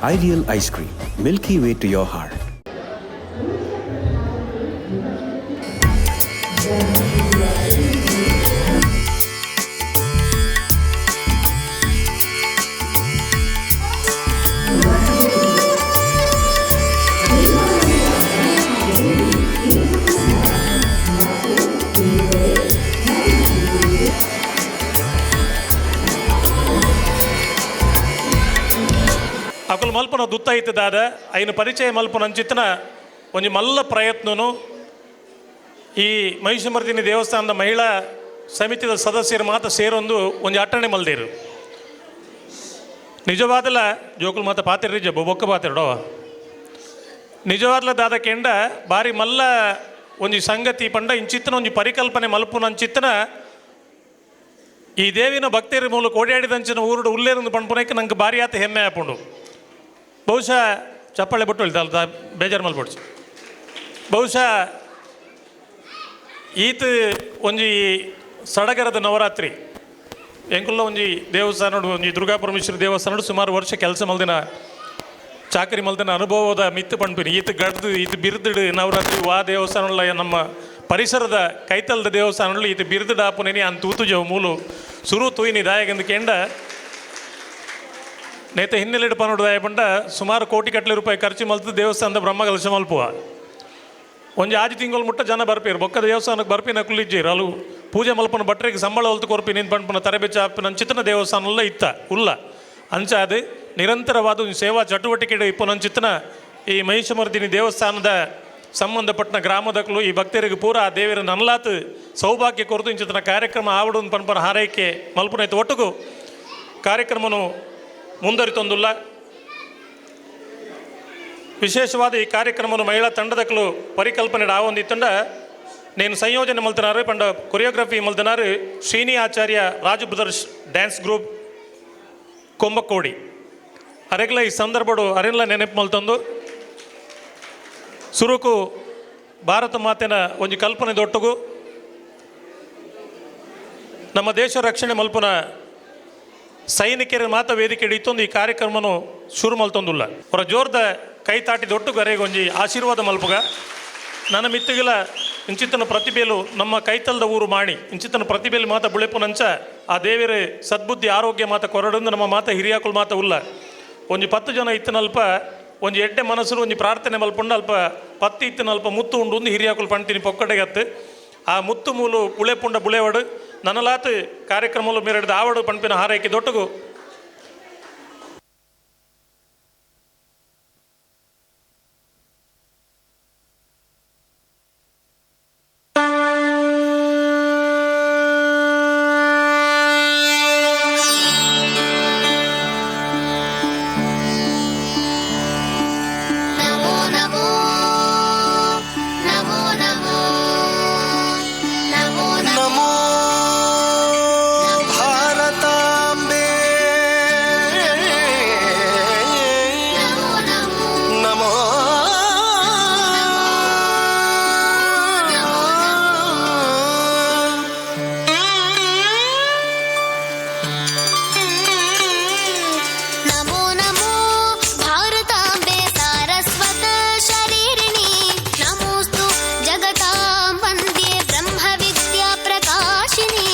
Ideal ice cream, milky way to your heart. ಅಕುಲು ಮಲ್ಪನ ದುತ್ತೈತದಾದ ಐನ ಪರಿಚಯ ಮಲ್ಪನ ಅಂಚಿತ್ತನ ಒಂಜಿ ಮಲ್ಲ ಪ್ರಯತ್ನನು ಈ ಮಹಿಷಮರ್ದಿನಿ ದೇವಸ್ಥಾನದ ಮಹಿಳಾ ಸಮಿತಿದ ಸದಸ್ಯರು ಮಾತ ಸೇರೊಂದು ಒಂಜಿ ಅಟ್ಟಣೆ ಮಲ್ದೇರು. ನಿಜವಾದಲ ಜೋಕುಲು ಮಾತ ಪಾತಿರ್ರಿ ಜಬ್ಬು ಬೊಕ್ಕ ಪಾತಿರಡೋ. ನಿಜವಾದ್ಲ ದಾದ ಕೆಂಡ ಬಾರಿ ಮಲ್ಲ ಒಂಜಿ ಸಂಗತಿ ಪಂಡ ಇಂಚಿತ್ತನ ಒಂಜಿ ಪರಿಕಲ್ಪನೆ ಮಲ್ಪುನ ಅಂಚಿತ್ತನ ಈ ದೇವಿನ ಭಕ್ತರಿ ಮೂಲಕ ಓಡಾಡಿದಂಚಿನ ಊರುಡು ಉಲ್ಲೇರಂದು ಪಣ್ಪುನಕ್ಕೆ ನಂಗೆ ಭಾರಿ ಆತ ಹೆಮ್ಮೆ ಆಪುಂಡು. ಬಹುಶಃ ಚಪ್ಪಾಳೆ ಬಿಟ್ಟು ಅಲ್ದ ಬೇಜಾರು ಮಲ್ಪೊಡ್ಚಿ. ಬಹುಶಃ ಈತ ಒಂಜಿ ಸಡಗರದ ನವರಾತ್ರಿ ಎಂಕುಲ್ಲ ಒಂಜಿ ದೇವಸ್ಥಾನ ಒಂಜಿ ದುರ್ಗಾ ಪರಮೇಶ್ವರಿ ದೇವಸ್ಥಾನ ಸುಮಾರು ವರ್ಷ ಕೆಲಸ ಮಲ್ದಿನ ಚಾಕರಿ ಮಲ್ದಿನ ಅನುಭವದ ಮಿತ್ತು ಪಣ್ಪಿನಿ. ಈತ ಗಡ್ದು ಈತ ಬಿರುದುಡು ನವರಾತ್ರಿ ವಾ ದೇವಸ್ಥಾನ ನಮ್ಮ ಪರಿಸರದ ಕೈತಲ್ದ ದೇವಸ್ಥಾನಗಳು ಈತ ಬಿರುದುಡು ಆಪುನೇನಿ ಅನ್ ತೂತು ಜವ ಮೂಲು ಸುರು ತೂಯಿನಿ ದಾಯಗಂದು ಕೆಂಡ ನೇತ ಹಿನ್ನೆಲೆಡು ಪನೋಡು ದಾಯ ಪಂಡ ಸುಮಾರು ಕೋಟಿ ಕಟ್ಲೆ ರೂಪಾಯಿ ಖರ್ಚು ಮಲ್ತು ದೇವಸ್ಥಾನದ ಬ್ರಹ್ಮಕಲಶ ಮಲ್ಪುವ. ಒಂಜಿ ಆಜಿ ತಿಂಗಳು ಮುಟ್ಟ ಜನ ಬರ್ಪೇರು ಬೊಕ್ಕ ದೇವಸ್ಥಾನಕ್ಕೆ ಬರ್ಪಿನ ಕುಲ್ಲಿಜ್ಜೇರು ಅಲು ಪೂಜೆ ಮಲ್ಪನ ಭಟ್ರಿಗೆ ಸಂಬಳ ಹೊಲ್ತು ಕೊರ್ಪಿ ನಿನ್ ಪಣ್ಪುನ ತರಬೆಚ್ಚ ಆಪಿನ ಚಿತ್ತನ ದೇವಸ್ಥಾನಲ್ಲ ಇತ್ತ ಉಲ್ಲ ಅಂಚಾದ ನಿರಂತರವಾದ ಒಂದು ಸೇವಾ ಚಟುವಟಿಕೆ ಇಪ್ಪನಂಚಿತ್ತನ ಈ ಮಹಿಷಮರ್ದಿನಿ ದೇವಸ್ಥಾನದ ಸಂಬಂಧಪಟ್ಟ ಗ್ರಾಮದಕ್ಕಲು ಈ ಭಕ್ತರಿಗೆ ಪೂರ ಆ ದೇವರ ನನ್ಲಾತ್ ಸೌಭಾಗ್ಯ ಕೊರತು ಇಂಚಿತನ ಕಾರ್ಯಕ್ರಮ ಆವಡು ಪನ್ಪನ ಹಾರೈಕೆ ಮಲ್ಪುನೈತು ಒಟ್ಟುಗು ಕಾರ್ಯಕ್ರಮನು ಮುಂದರಿತೊಂದುಲ್ಲ. ವಿಶೇಷವಾದ ಈ ಕಾರ್ಯಕ್ರಮನು ಮಹಿಳಾ ತಂಡದಕ್ಕಲು ಪರಿಕಲ್ಪನೆ ಆವೊಂದಿತ್ತಂಡ నేను ಸಂಯೋಜನೆ ಮಲ್ತನಾರು ಪಂಡ ಕೊರಿಯೋಗ್ರಫಿ ಮಲ್ತನಾರು Srini Acharya Raju brothers dance group Kombakodi. ಅರೆಗ್ಲ ಈ ಸಂದರ್ಭಡು ಅರೆಲ್ಲ ನೆನಪು ಮಲ್ತಂದು ಸುರುಕು ಭಾರತ ಮಾತೆನ ಒಂಜಿ ಕಲ್ಪನೆ ದೊಟ್ಟುಗು ನಮ್ಮ ದೇಶ ರಕ್ಷಣೆ ಮಲ್ಪುನ ಸೈನಿಕರ ಮಾತ ವೇದಿಕೆ ಇತ್ತೊಂದು ಈ ಕಾರ್ಯಕ್ರಮನು ಶುರು ಮಲ್ತೊಂದುಲ್ಲ. ಅವರ ಜೋರ್ದ ಕೈ ತಾಟಿ ದೊಟ್ಟು ಗರೆಗೊಂಜಿ ಆಶೀರ್ವಾದ ಮಲ್ಪುಗ. ನನ್ನ ಮಿತ್ತಿಗಿಲ ಇಂಚಿತ್ತನ ಪ್ರತಿಭೆಲು ನಮ್ಮ ಕೈತಲ್ದ ಊರು ಮಾಣಿ ಇಂಚಿತ್ತನ ಪ್ರತಿಭೆಲು ಮಾತ ಬುಳೆಪುನಂಚ ಆ ದೇವಿರ ಸದ್ಬುದ್ಧಿ ಆರೋಗ್ಯ ಮಾತ ಕೊರಡಂದು ನಮ್ಮ ಮಾತ ಹಿರಿಯಾಕುಲು ಮಾತ ಉಲ್ಲ. ಒಂಜಿ 10 ಜನ ಇತ್ತನಲ್ಪ ಒಂಜಿ ಎಡ್ಡೆ ಮನಸ್ಸು ಒಂಜಿ ಪ್ರಾರ್ಥನೆ ಮಲ್ಪುಂಡು ಅಲ್ಪ ಪತ್ತಿ ಇತ್ತನಲ್ಪ ಮುತ್ತು ಉಂಡು ಒಂದು ಹಿರಿಯಾಕುಲು ಪಣ್ತೀನಿ ಪೊಕ್ಕಡೆಗತ್ತು ಆ ಮುತ್ತು ಮೂಲು ಬುಳೆಪುಂಡ ಬುಳೆವಡು ನನಲಾತ್ ಕಾರ್ಯಕ್ರಮಲು ಮೇರೆಡ್ದು ಆವಡು ಪಣ್ಪಿನ ಹಾರೈಕೆ ದೊಟ್ಟುಗು. ನಮೋ ನಮೋ ನಮೋ ನಮೋ ನಮೋ ನಮೋ ಭಾರತಾಂಬೆ ನಮೋ ನಮೋ ನಮೋ ನಮೋ ನಮೋ ಭಾರತಾಂಬೆ ಸಾರಸ್ವತ ಶರೀರಿಣಿ ನಮೋಸ್ತು ಜಗತಾಂ ವಂದ್ಯೆ ಬ್ರಹ್ಮ ವಿದ್ಯಾ ಪ್ರಕಾಶಿನಿ.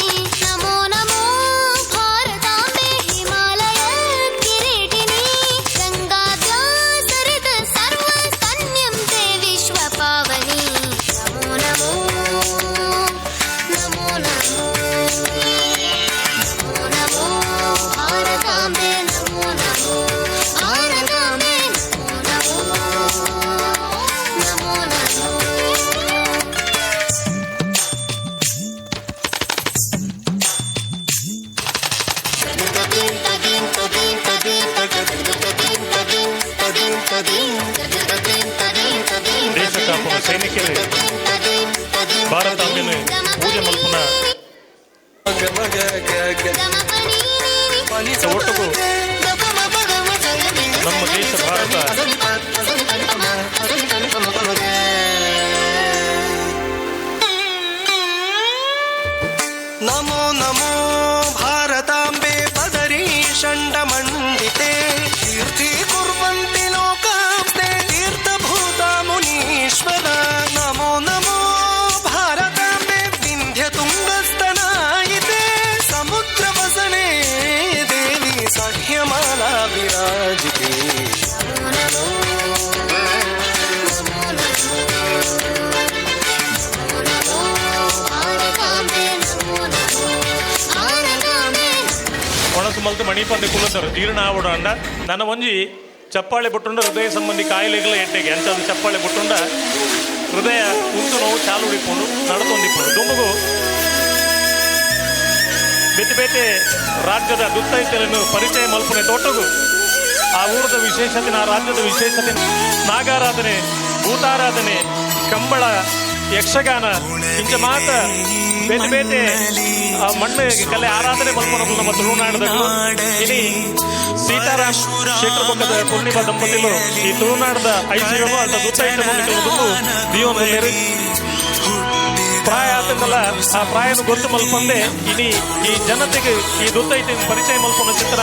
ನಮೋ ನಮೋ ಭಾರತಾಂಬೆ ಹಿಮಾಲಯ ಕಿರೀಟಿನಿ ಗಂಗಾದ್ಯಾಸರಿತ ಸರ್ವ ಸ್ತನ್ಯಂ ತೇ ವಿಶ್ವ ಪಾವನಿ. ನಮೋ ನಮೋ ನಮೋ ನಮೋ ನಮೋ ನಮೋ ಭಾರತಾಂಬೆ ನಮೋ ನಮೋ ಭಾರತಾಂಬೆ ನಮೋ ನಮೋ ನಮೋ ನಮೋ. ದೇಶ ಕಾಪುನ ಸೈನಿಕರು ಭಾರತಾಂಬೆನ ಪೂಜೆ ಮಲ್ಪುನ ಒಟ್ಟುಗು ನಮ್ಮ ದೇಶ ಭಾರತ ನಮೋ ನಮೋ ಭಾರತಾಂಬೆ ಬದರಿ ಷಂಡಮಂಡಿತೆ ತೀರ್ಥೀಕುರ್ವನ್ ಮಣಿಪಂದೆ ಕುಲ್ಲದರು ಜೀರ್ಣ ಆವಡು ಅಂಡ ನನ್ನ ಒಂಜಿ ಚಪ್ಪಾಳೆ ಬುಟ್ಟುಂಡ ಹೃದಯ ಸಂಬಂಧಿ ಕಾಯಿಲೆಗಳ ಎಟ್ಟೆಗೆ ಅಂಚಾದ ಚಪ್ಪಾಳೆ ಬುಟ್ಟುಂಡ ಹೃದಯ ಉಂತು ನೋವು ಚಾಲು ಇಪ್ಪುಂಡು ನಡತೊಂದಿಪ್ಪುಂಡು. ದುಂಬುಗು ಬೇತೆ ಬೇತೆ ರಾಜ್ಯದ ದುತ್ತೈತలను ಪರಿಚಯ ಮಲ್ಪುನೆ ತೋಟಗು ಆ ಊರದ ವಿಶೇಷತೆ, ಆ ರಾಜ್ಯದ ವಿಶೇಷತೆ, ನಾಗಾರಾಧನೆ, ಭೂತಾರಾಧನೆ, ಕಂಬಳ, ಯಕ್ಷಗಾನ ಇಂಚ ಮಾತ ಬೇತೆ ಬೇತೆ ಆ ಮಣ್ಣು ಕಲೆ ಆರಾಧನೆ ಮಲ್ಪನಕುಲು ನಮ್ಮ ತುಳುನಾಡದಗಳು. ಇನಿ ಸೀತಾರಾಮ್ ಶೆಟ್ಟರ್ ಪೂರ್ಣಿಮಾ ದಂಪತಿಲು ಈ ತುಳುನಾಡದ ಐಶ್ವರ್ಯನು ಅಂತ ದುತ್ತೈತನು ದಿಯೋಂದುಲ್ಲೇರು. ಪ್ರಾಯ ಆತಂದಲ್ಲ, ಆ ಪ್ರಾಯನ ಗೊತ್ತು ಮಲ್ಪಂದೆ ಇನಿ ಈ ಜನತೆಗೆ ಈ ದುತ್ತೈತಿನ ಪರಿಚಯ ಮಲ್ಪನ ಚಿತ್ರ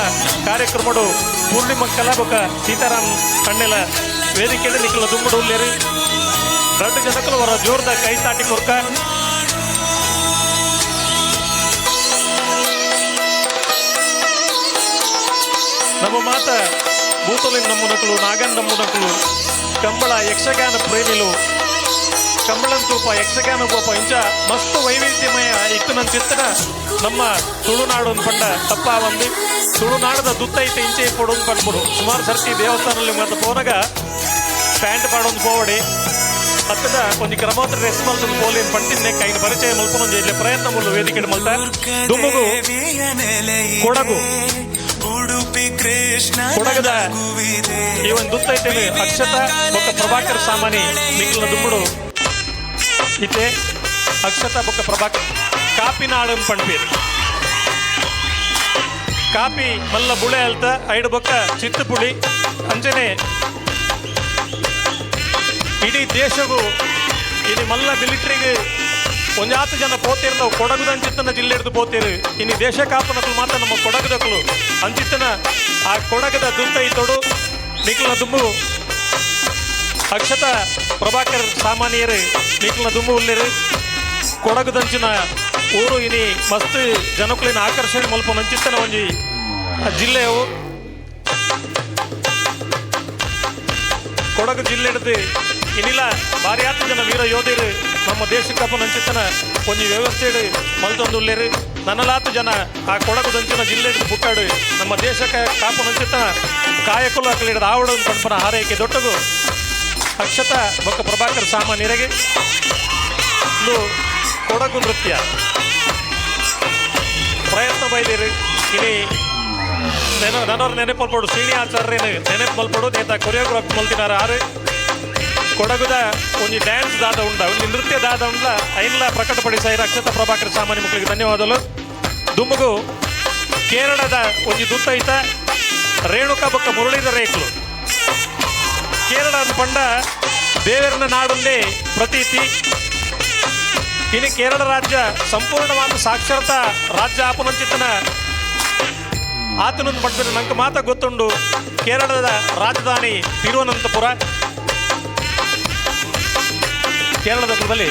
ಕಾರ್ಯಕ್ರಮಡು ಪೂರ್ಣಿಮಾ ಕಲಾಬಕ ಸೀತಾರಾಮ್ ಕಣ್ಣೆಲ ವೇದಿಕೆಯಲ್ಲಿ ನಿಖಲ ದುಂಬುಡು ಉಲ್ಲೇರು. ರಡ್ಡು ಜನಕಲು ಅವರ ಜೋರ್ದ ಕೈ ತಾಟಿ ಕೊರ್ಕ. ನಮ್ಮ ಮಾತ ಭೂತಲಿನ ನಮ್ಮುನಕಲು, ನಾಗನ್ ನಮ್ಮುನಕಲು, ಕಂಬಳ ಯಕ್ಷಗಾನ ಪ್ರೇಮಿಲು, ಕಂಬಳನ್ ತೂಪ, ಯಕ್ಷಗಾನ ಕೋಪ ಇಂಚ ಮಸ್ತ್ ವೈವಿಧ್ಯಮಯ ಇತ್ತು ನನ್ನ ಚಿತ್ತನ ನಮ್ಮ ತುಳುನಾಡು ಪಂಡ ತಪ್ಪಾವಂದಿ. ತುಳುನಾಡದ ದುತ್ತೈತೆ ಇಂಚೆ ಪೊಡೊಂದು ಪಂಡ್ಬಿಡು. ಸುಮಾರು ಸರ್ತಿ ದೇವಸ್ಥಾನದಲ್ಲಿ ಮತ್ತೆ ಪೋನಗ ಪ್ಯಾಂಟ್ ಪಾಡೊಂದು ಪೋವಡಿ ಅತ್ತದ ಒಂಜಿ ಕ್ರಮೋತ್ರ ಡ್ರೆಸ್ ಮಲ್ತೊಂದು ಪೋಲಿನ್ ಪಂಟಿನ್ನೆ ಕೈನ ಪರಿಚಯ ಮಲ್ಪೊಂದು ಇಲ್ಲಿ ಪ್ರಯತ್ನ ಮುಲ್ಲು ವೇದಿಕೆ ಮಲ್ತ. ದುಂಬುಗು ಕೊಡಗು ಉಡುಪಿ ಕೃಷ್ಣ ಕೊಡಗದ ಈ ಒಂದು ದುತ್ತೈತೇನೆ ಅಕ್ಷತಾ ಬೊಕ್ಕ ಪ್ರಭಾಕರ್ ಸಾಮಾನಿ ನಿಖಿಲ್ನ ದುಂಬುಡು ಇತ್ತೆ ಅಕ್ಷತಾ ಬೊಕ್ಕ ಪ್ರಭಾಕರ್ ಕಾಪಿನಾಡು ಪಂಡ್ಪೇರು. ಕಾಪಿ ಮಲ್ಲ ಬುಳೆ ಅಲ್ತ ಐಡು ಬೊಕ್ಕ ಚಿತ್ತುಪುಳಿ ಅಂಚನೆ ಇಡೀ ದೇಶಗೂ ಇನಿ ಮಲ್ಲ ಮಿಲಿಟರಿಗೆ ಒಂಜಾತು ಜನ ಪೋತೇರು. ನಾವು ಕೊಡಗುದ ಅಂಚಿತ್ತನ ಜಿಲ್ಲೆ ಹಿಡಿದು ಪೋತೇರು. ಇನಿ ದೇಶ ಕಾಪನಕಲು ಮಾತ್ರ ನಮ್ಮ ಕೊಡಗುದಕಲು ಅಂಚಿತ್ತನ ಆ ಕೊಡಗದ ದುತ್ತೈತೊಡು ನಿಖಿಲ್ನ ದುಂಬು ಅಕ್ಷತಾ ಪ್ರಭಾಕರ್ ಸಾಮಾನ್ಯರು ನಿಖಿಲ್ನ ದುಂಬು ಉಲ್ಲೇರು. ಕೊಡಗುದಂಚಿನ ಊರು ಇನಿ ಮಸ್ತ್ ಜನಕುಲಿನ ಆಕರ್ಷಣೆ ಮಲ್ಪುನ ಅಂಚಿತ್ತನ ಒಂಜಿ ಜಿಲ್ಲೆಯವು. ಕೊಡಗು ಜಿಲ್ಲೆ ಹಿಡಿದು ಇನಿಲ ಭಾರಿಯಾತ ಜನ ವೀರ ಯೋಧರು ನಮ್ಮ ದೇಶಕ್ಕಪ್ಪನ ಅಂಚಿತ್ತನ ಒಂಜಿ ವ್ಯವಸ್ಥೆ ಮಲ್ತೊಂದುಲ್ಲೇರು. ನನಲಾತು ಜನ ಆ ಕೊಡಗುದಂಚಿನ ಜಿಲ್ಲೆ ಹಿಡಿದು ಪುಟ್ಟಾಡು ನಮ್ಮ ದೇಶಕ್ಕೆ ಕಾಪುನ ಅಂಚಿತ್ತನ ಕಾಯಕುಲು ಅಕಲಿಡದ ಆವಡ ಪಂಪನ ಹಾರೈಕೆ ದೊಡ್ಡಗು ಅಕ್ಷತಾ ಬೊಕ್ಕ ಪ್ರಭಾಕರ್ ಸಾಮಾನ್ಯರಿಗೆ ಇದು ಕೊಡಗು ನೃತ್ಯ ಪ್ರಯತ್ನ ಬೈದಿರಿ. ಇನಿ ನನವ್ರ ನೆನಪು ಮಲ್ಪಡು, ಶ್ರೀನಿ ಆಚಾರ್ಯನ ನೆನಪು ಮಲ್ಪಡು. ನೇತ ಕೊರಿಯೋಗ್ರಾಫ್ ಮಲ್ತಿನಾರ ಆರು ಕೊಡಗುದ ಒಂಜಿ ಡ್ಯಾನ್ಸ್ ದಾದ ಉಂಡ, ಒಂಜಿ ನೃತ್ಯ ದಾದ ಉಂಡ ಐನ್ಲ ಪ್ರಕಟಪಡಿಸಾಯಿರ ಅಕ್ಷತಾ ಪ್ರಭಾಕರ್ ಸಾಮಾನ್ಯ ಮಕ್ಕಳಿಗೆ ಧನ್ಯವಾದಗಳು. ದುಂಬುಗು ಕೇರಳದ ಒಂಜಿ ದುತ್ತೈತ ರೇಣುಕಾ ಬೊಕ್ಕ ಮುರಳೀಧರ ರೇಕ್ಲು. ಕೇರಳ ಪಂಡ ದೇವರನ ನಾಡುಂದೇ ಪ್ರತೀತಿ. ಇನ್ನು ಕೇರಳ ರಾಜ್ಯ ಸಂಪೂರ್ಣವಾದ ಸಾಕ್ಷರತಾ ರಾಜ್ಯ ಆಪನಂಚಿತನ ಆತನೊಂದು ಪಡ್ತಾರೆ. ನಂಗೆ ಮಾತ ಗೊತ್ತುಂಡು, ಕೇರಳದ ರಾಜಧಾನಿ ತಿರುವನಂತಪುರ. ಕೇರಳದ ಬಲಿ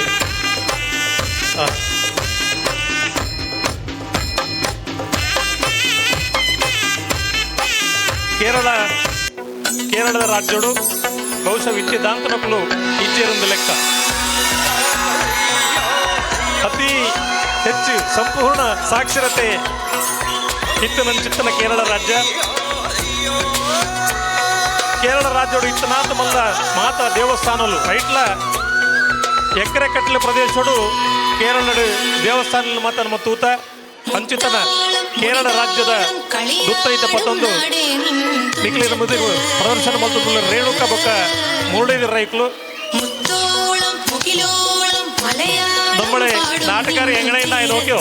ಕೇರಳದ ರಾಜ್ಯಡು ಬಹುಶಃ ವಿದ್ಯೆದಾಂತನಕುಲು ಇಚ್ಚೇರೊಂದು ಲೆಕ್ಕ. ಅತಿ ಹೆಚ್ಚು ಸಂಪೂರ್ಣ ಸಾಕ್ಷರತೆ ಇತ್ತು ನನ್ನ ಚಿತ್ತನ ಕೇರಳ ರಾಜ್ಯ. ಕೇರಳ ರಾಜ್ಯಡು ಇತ್ತನಾಥ ಮಲ್ಲ ಮಾತಾ ದೇವಸ್ಥಾನలు ಐಟ್ಲ ಎಕರೆ ಕಟ್ಟಲೆ ಪ್ರದೇಶಡು ಕೇರಳಡು ದೇವಸ್ಥಾನ ಮಾತ ನಮ್ಮ ತೂತ ಅಂಚಿತನ ಕೇರಳ ರಾಜ್ಯದ ದುತ್ತೈತ ಪತ್ತೊಂದು ನಿಕ್ಲಿನ ಮುದಿರು ಪ್ರದರ್ಶನ ಮಲ್ತೊಂದು ರೇಣುಕ ಬೊಕ್ಕ ಮುರಳೀಧರ ರೈಕ್ಲು. നമ്മളെ നാട്ടുകാർ എങ്ങനെയില്ല നോക്കിയോ?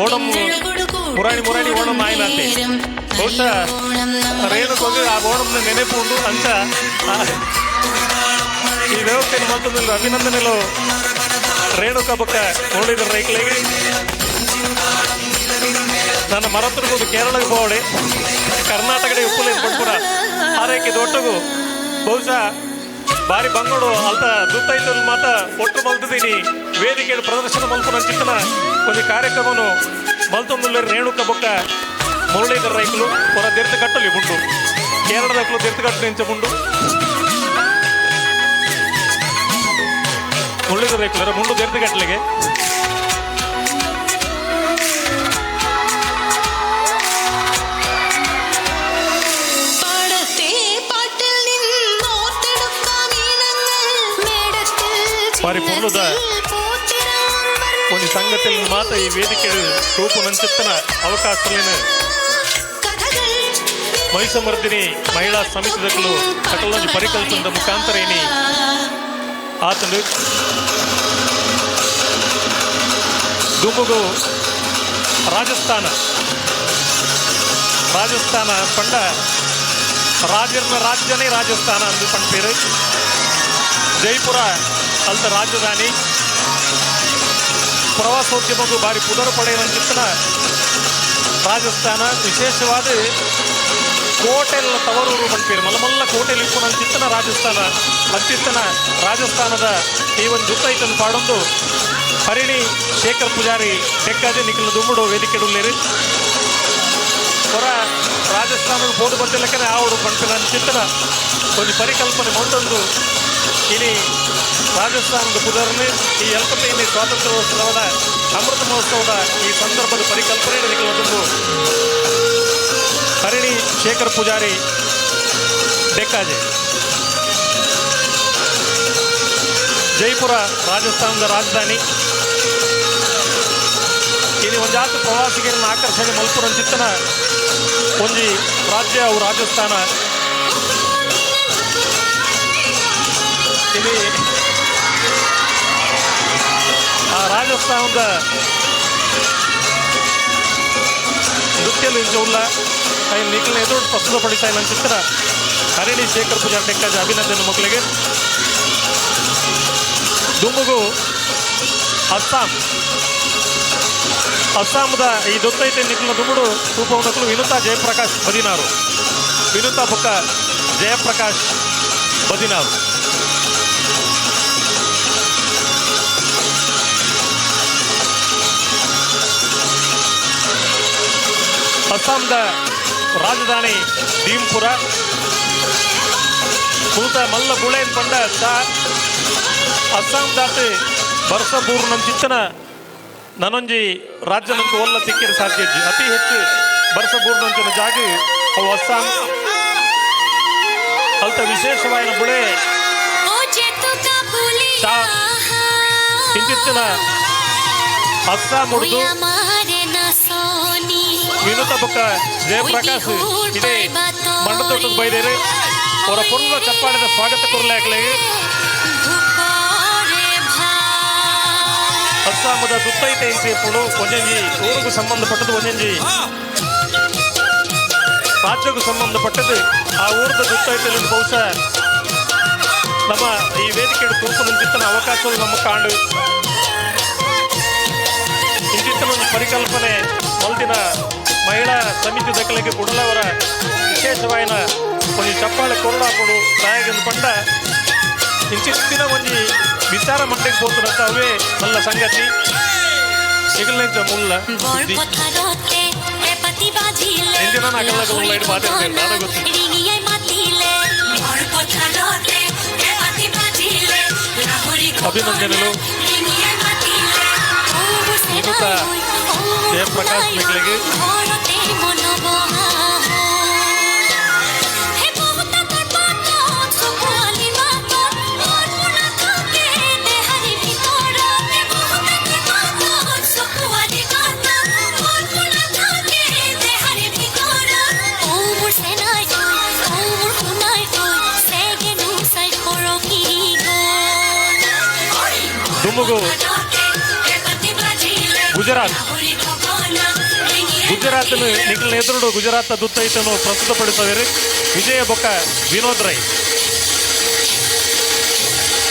ಓಣಂ ಮುರಾಣಿ ಮುರಾಣಿ ಓಣಂ ಆಯ್ಲಾತೆ. ಬಹುಶಃ ರೇಣುಕೋಗಿ ಆ ಓಣಂನ ನೆನಪು ಉಂಡು ಅಂತ ಈ ವ್ಯವಸ್ಥೆಯನ್ನು ಮಲ್ತೊಂದು ಅಭಿನಂದನೆಲು ರೇಣುಕ ಬೊಕ್ಕ ಮುರಳೀಧರ ರೈಕ್ಲೆಗ್. ನನ್ನ ಮರತಿರ್ಬೋದು ಕೇರಳಕ್ಕೆ ಹೋಗಡಿ, ಕರ್ನಾಟಕಡೆ ಉಪ್ಪುಲೆ ಪಡ್ಪುರ ಆರೈಕೆ ದೊಡ್ಡಗು ಬಹುಶಃ ಬಾರಿ ಬಂಗೋಡು ಅಲ್ತ ದುತ್ತೈತಲ್ ಮಾತ ಒಟ್ಟು ಮಲ್ತಿದ್ದೀನಿ. ವೇದಿಕೆ ಪ್ರದರ್ಶನ ಮಲ್ಪುನ ಚಿತ್ತನ ಒಂದು ಕಾರ್ಯಕ್ರಮನು ಮಲ್ತೊಂದುಲ್ಲೆರ್ ರೇಣುಕ ಬೊಕ್ಕ ಮುರಳೀಧರ ರೈಕುಲು. ಹೊರ ದೆರ್ತು ಕಟ್ಟಲಿ ಉಂಡು, ಕೇರಳದಕ್ಕಲು ದೆರ್ತು ಕಟ್ಟು ನಿಂಚ ಉಂಡು. ಮುಳ್ಳಿದ ರೇಖಲರ ಮುಂಡು ದೆರ್ದು ಗಟ್ಲೆಗೆ. പാടത്തെ പാട്ടിൽ നിന്നോർത്തെടുക്കാം ഈണങ്ങൾ മേടത്തിൽ ಬಾರಿ ಪೊರ್ಲುದ ചിങ്ങത്തിൽ പൂത്തിറങ്ങും ಒಂಜಿ ಸಂಗತಿಲ್ ಮಾತ ಈ ವೇದಿಕೆ ರೂಪು ನಂಚಿತ್ತನ ಅವಕಾಶಲೇನು കഥകൾ ಮಹಿಷಮರ್ದಿನಿ ಮಹಿಳಾ ಸಮಿತಿದಕ್ಕಲು ಸಕಲೊಂಜಿ ಪರಿಕಲ್ಪನದ ಮುಖಾಂತರ ಏನಿ ಆತನು ದುಮುಗು ರಾಜಸ್ಥಾನ. ರಾಜಸ್ಥಾನ ಪಂಡ ರಾಜರ್ನ ರಾಜ್ಯನೇ ರಾಜಸ್ಥಾನ ಅಂದು ಪಂಪೇರು. ಜೈಪುರ ಅಲ್ತ ರಾಜಧಾನಿ. ಪ್ರವಾಸೋದ್ಯಮಕ್ಕೂ ಭಾರಿ ಪುದರು ಪಡೆಯುವಂಚಿತ್ತನ ರಾಜಸ್ಥಾನ. ವಿಶೇಷವಾದ ಕೋಟೆಲ್ಲ ತವರೂರು ಪನ್ಪೇರು. ಮಲ್ಲ ಮಲ್ಲ ಕೋಟೆಲ್ ಇಪ್ಪುನಂಚಿತ್ತನ ರಾಜಸ್ಥಾನ. ಅಂಚಿತ್ತನ ರಾಜಸ್ಥಾನದ ಈ ಒಂದು ಜುತ್ತೈತನ್ ಪಾಡೊಂದು ಹರಿಣಿ ಶೇಖರ್ ಪೂಜಾರಿ ತೆಕ್ಕಾದೆ ನಿಖಿಲ್ ದುಮ್ಮುಡು ವೇದಿಕೆ ಉಲ್ಲೇರು. ಹೊರ ರಾಜಸ್ಥಾನದ ಬೋಧು ಬತ್ತಿಲಕ್ಕನೆ ಆವಡು ಪನ್ಪಿನ ಅಂಚಿತ್ತನ ಒಂಜಿ ಪರಿಕಲ್ಪನೆ ಮೊಂಡೊಂದು ಇನಿ ರಾಜಸ್ಥಾನದ ಪುದರ್ని ಈ 75ನೇ ಸ್ವಾತಂತ್ರ್ಯೋತ್ಸವದ ಅಮೃತ ಮಹೋತ್ಸವದ ಈ ಸಂದರ್ಭದ ಪರಿಕಲ್ಪನೆ ನಿಖಿಲ್ ದುಂಬು ಹರಿಣಿ ಶೇಖರ್ ಪೂಜಾರಿ ಡೆಕ್ಕಾಜೆ. ಜೈಪುರ ರಾಜಸ್ಥಾನದ ರಾಜಧಾನಿ. ಇಲ್ಲಿ ಒಂಜಾತ ಪ್ರವಾಸಿಗರನ್ನ ಆಕರ್ಷಣೆ ಮಲ್ಪುರಂಚಿತ್ತನ ಒಂಜಿ ರಾಜ್ಯ ಅವು ರಾಜಸ್ಥಾನ. ಇಲ್ಲಿ ಆ ರಾಜಸ್ಥಾನದ ನೃತ್ಯಲು ಇಂಚ ಉಲ್ಲ ಐನ್ ನಿಖಿಲ್ನ ಎದುರು ಪ್ರಸ್ತುತಪಡಿಸ್ತಾ ಇಲ್ಲ ಚಿತ್ರ ಹರಿಣಿ ಶೇಖರ್ ಪೂಜಾರಿ ಡೆಕ್ಕಾಜ ಅಭಿನಂದನೆ ಮಕ್ಕಳಿಗೆ. ದುಂಬುಗು ಅಸ್ಸಾಂ. ಅಸ್ಸಾಂದ ಈ ದೊತ್ತೈತೆ ನಿಖಿಲ್ನ ದುಂಬುಡು ತೂಪವನಕಲು ವಿನುತಾ ಜಯಪ್ರಕಾಶ್ ಬದಿನಾರು. ವಿನುತಾ ಬೊಕ್ಕ ಜಯಪ್ರಕಾಶ್ ಬದಿನಾರು. ಅಸ್ಸಾಂದ ರಾಜಧಾನಿ ದೀಂಪುರ. ಕುರುತ ಮಲ್ಲ ಬುಳೇನ್ ಪಂಡ ಚಾ. ಅಸ್ಸಾಂ ದಾತ್ ಬರ್ಸಬೂರ್ ನಂಚಿತ್ತನ ನನೊಂಜಿ ರಾಜ್ಯ ನಂಗೆ ಒಲ್ಲ ತಿಕ್ಕಿರ ಸಾಧ್ಯ ಇಜ್ಜಿ. ಅತಿ ಹೆಚ್ಚು ಬರ್ಸಬೂರ್ ನಂಚಿನ ಜಾಗ ಅವು ಅಸ್ಸಾಂ. ಅಲ್ತ ವಿಶೇಷವಾದ ಬುಳೆ ಚಾ. ಇಂಚಿತ್ತಿನ ಅಸ್ಸಾಂ ಉಡ್ದು ವಿನುತ ಬೊಕ್ಕ ಜಯಪ್ರಕಾಶ್ ಇದೇ ಮಂಡತೋಟದ ಬೈದೇರು. ಅವರ ಪುರ್ಲ ಚಪ್ಪಾಳೆದ ಸ್ವಾಗತ ಕೊರಲಾಕ್ಲೆಗೆ. ಅಸ್ಸಾಮದ ದುತ್ತೈತೆ ಇಂಚೆಪುಡು ಒಂಜೊಂಜಿ ಊರುಗೂ ಸಂಬಂಧಪಟ್ಟದ್ದು, ಒಂಜೊಂಜಿ ರಾಜ್ಯಕ್ಕೂ ಸಂಬಂಧಪಟ್ಟದ್ದು. ಆ ಊರದ ದುತ್ತೈತೆಯಲ್ಲಿ ಬಹುಶಃ ನಮ್ಮ ಈ ವೇದಿಕೆ ತೂಪು ನಂಚಿತ್ತನ ಅವಕಾಶಗಳು ನಮ್ಮ ಕಾಂಡು. ಇಂಚಿತ್ತನ ಒಂದು ಪರಿಕಲ್ಪನೆ ಮಲ್ದಿನ ಮಹಿಳಾ ಸಮಿತಿ ದಕ್ಕಲಿಗೆ ಕುಡಲವರ ವಿಶೇಷವಾಯಿನ ಒಂಜಿ ಚಪ್ಪಾಳೆ ಕೊರಡಾಪುಡು. ತಾಯಗಂದು ಪಂಡ ಇಂಚಿತ್ತಿನ ಒಂಜಿ ವಿಚಾರ ಮಂಡೆಗೆ ಪೋತುನಂತ ಅವೇ ನಲ್ಲ ಸಂಗತಿ. ಇಗಲ್ನೆಂಚ ಮುಲ್ಲ ಸುದ್ದಿ. ಎಂಜಿನ ಅಗಲ ಅಗಲ ಲೈಟ್ ಮಾತಾಡ್ತೀನಿ, ನನಗೆ ಗೊತ್ತು. ಅಭಿನಂದನೆಗಳು. ವಿನುತಾ ಜಯಪ್ರಕಾಶ್ ಮೆಗ್ಲಿಗೆ. ದುಮುಗು ಗುಜರಾತ್. ಗುಜರಾತ್ ನಿಖಿಲ್ನ ಎದುರುಡು ಗುಜರಾತ್ ದುತ್ತೈತನ್ನು ಪ್ರಸ್ತುತಪಡಿಸಿದರು ವಿಜಯ ಬೊಕ್ಕ ವಿನೋದ್ ರೈ.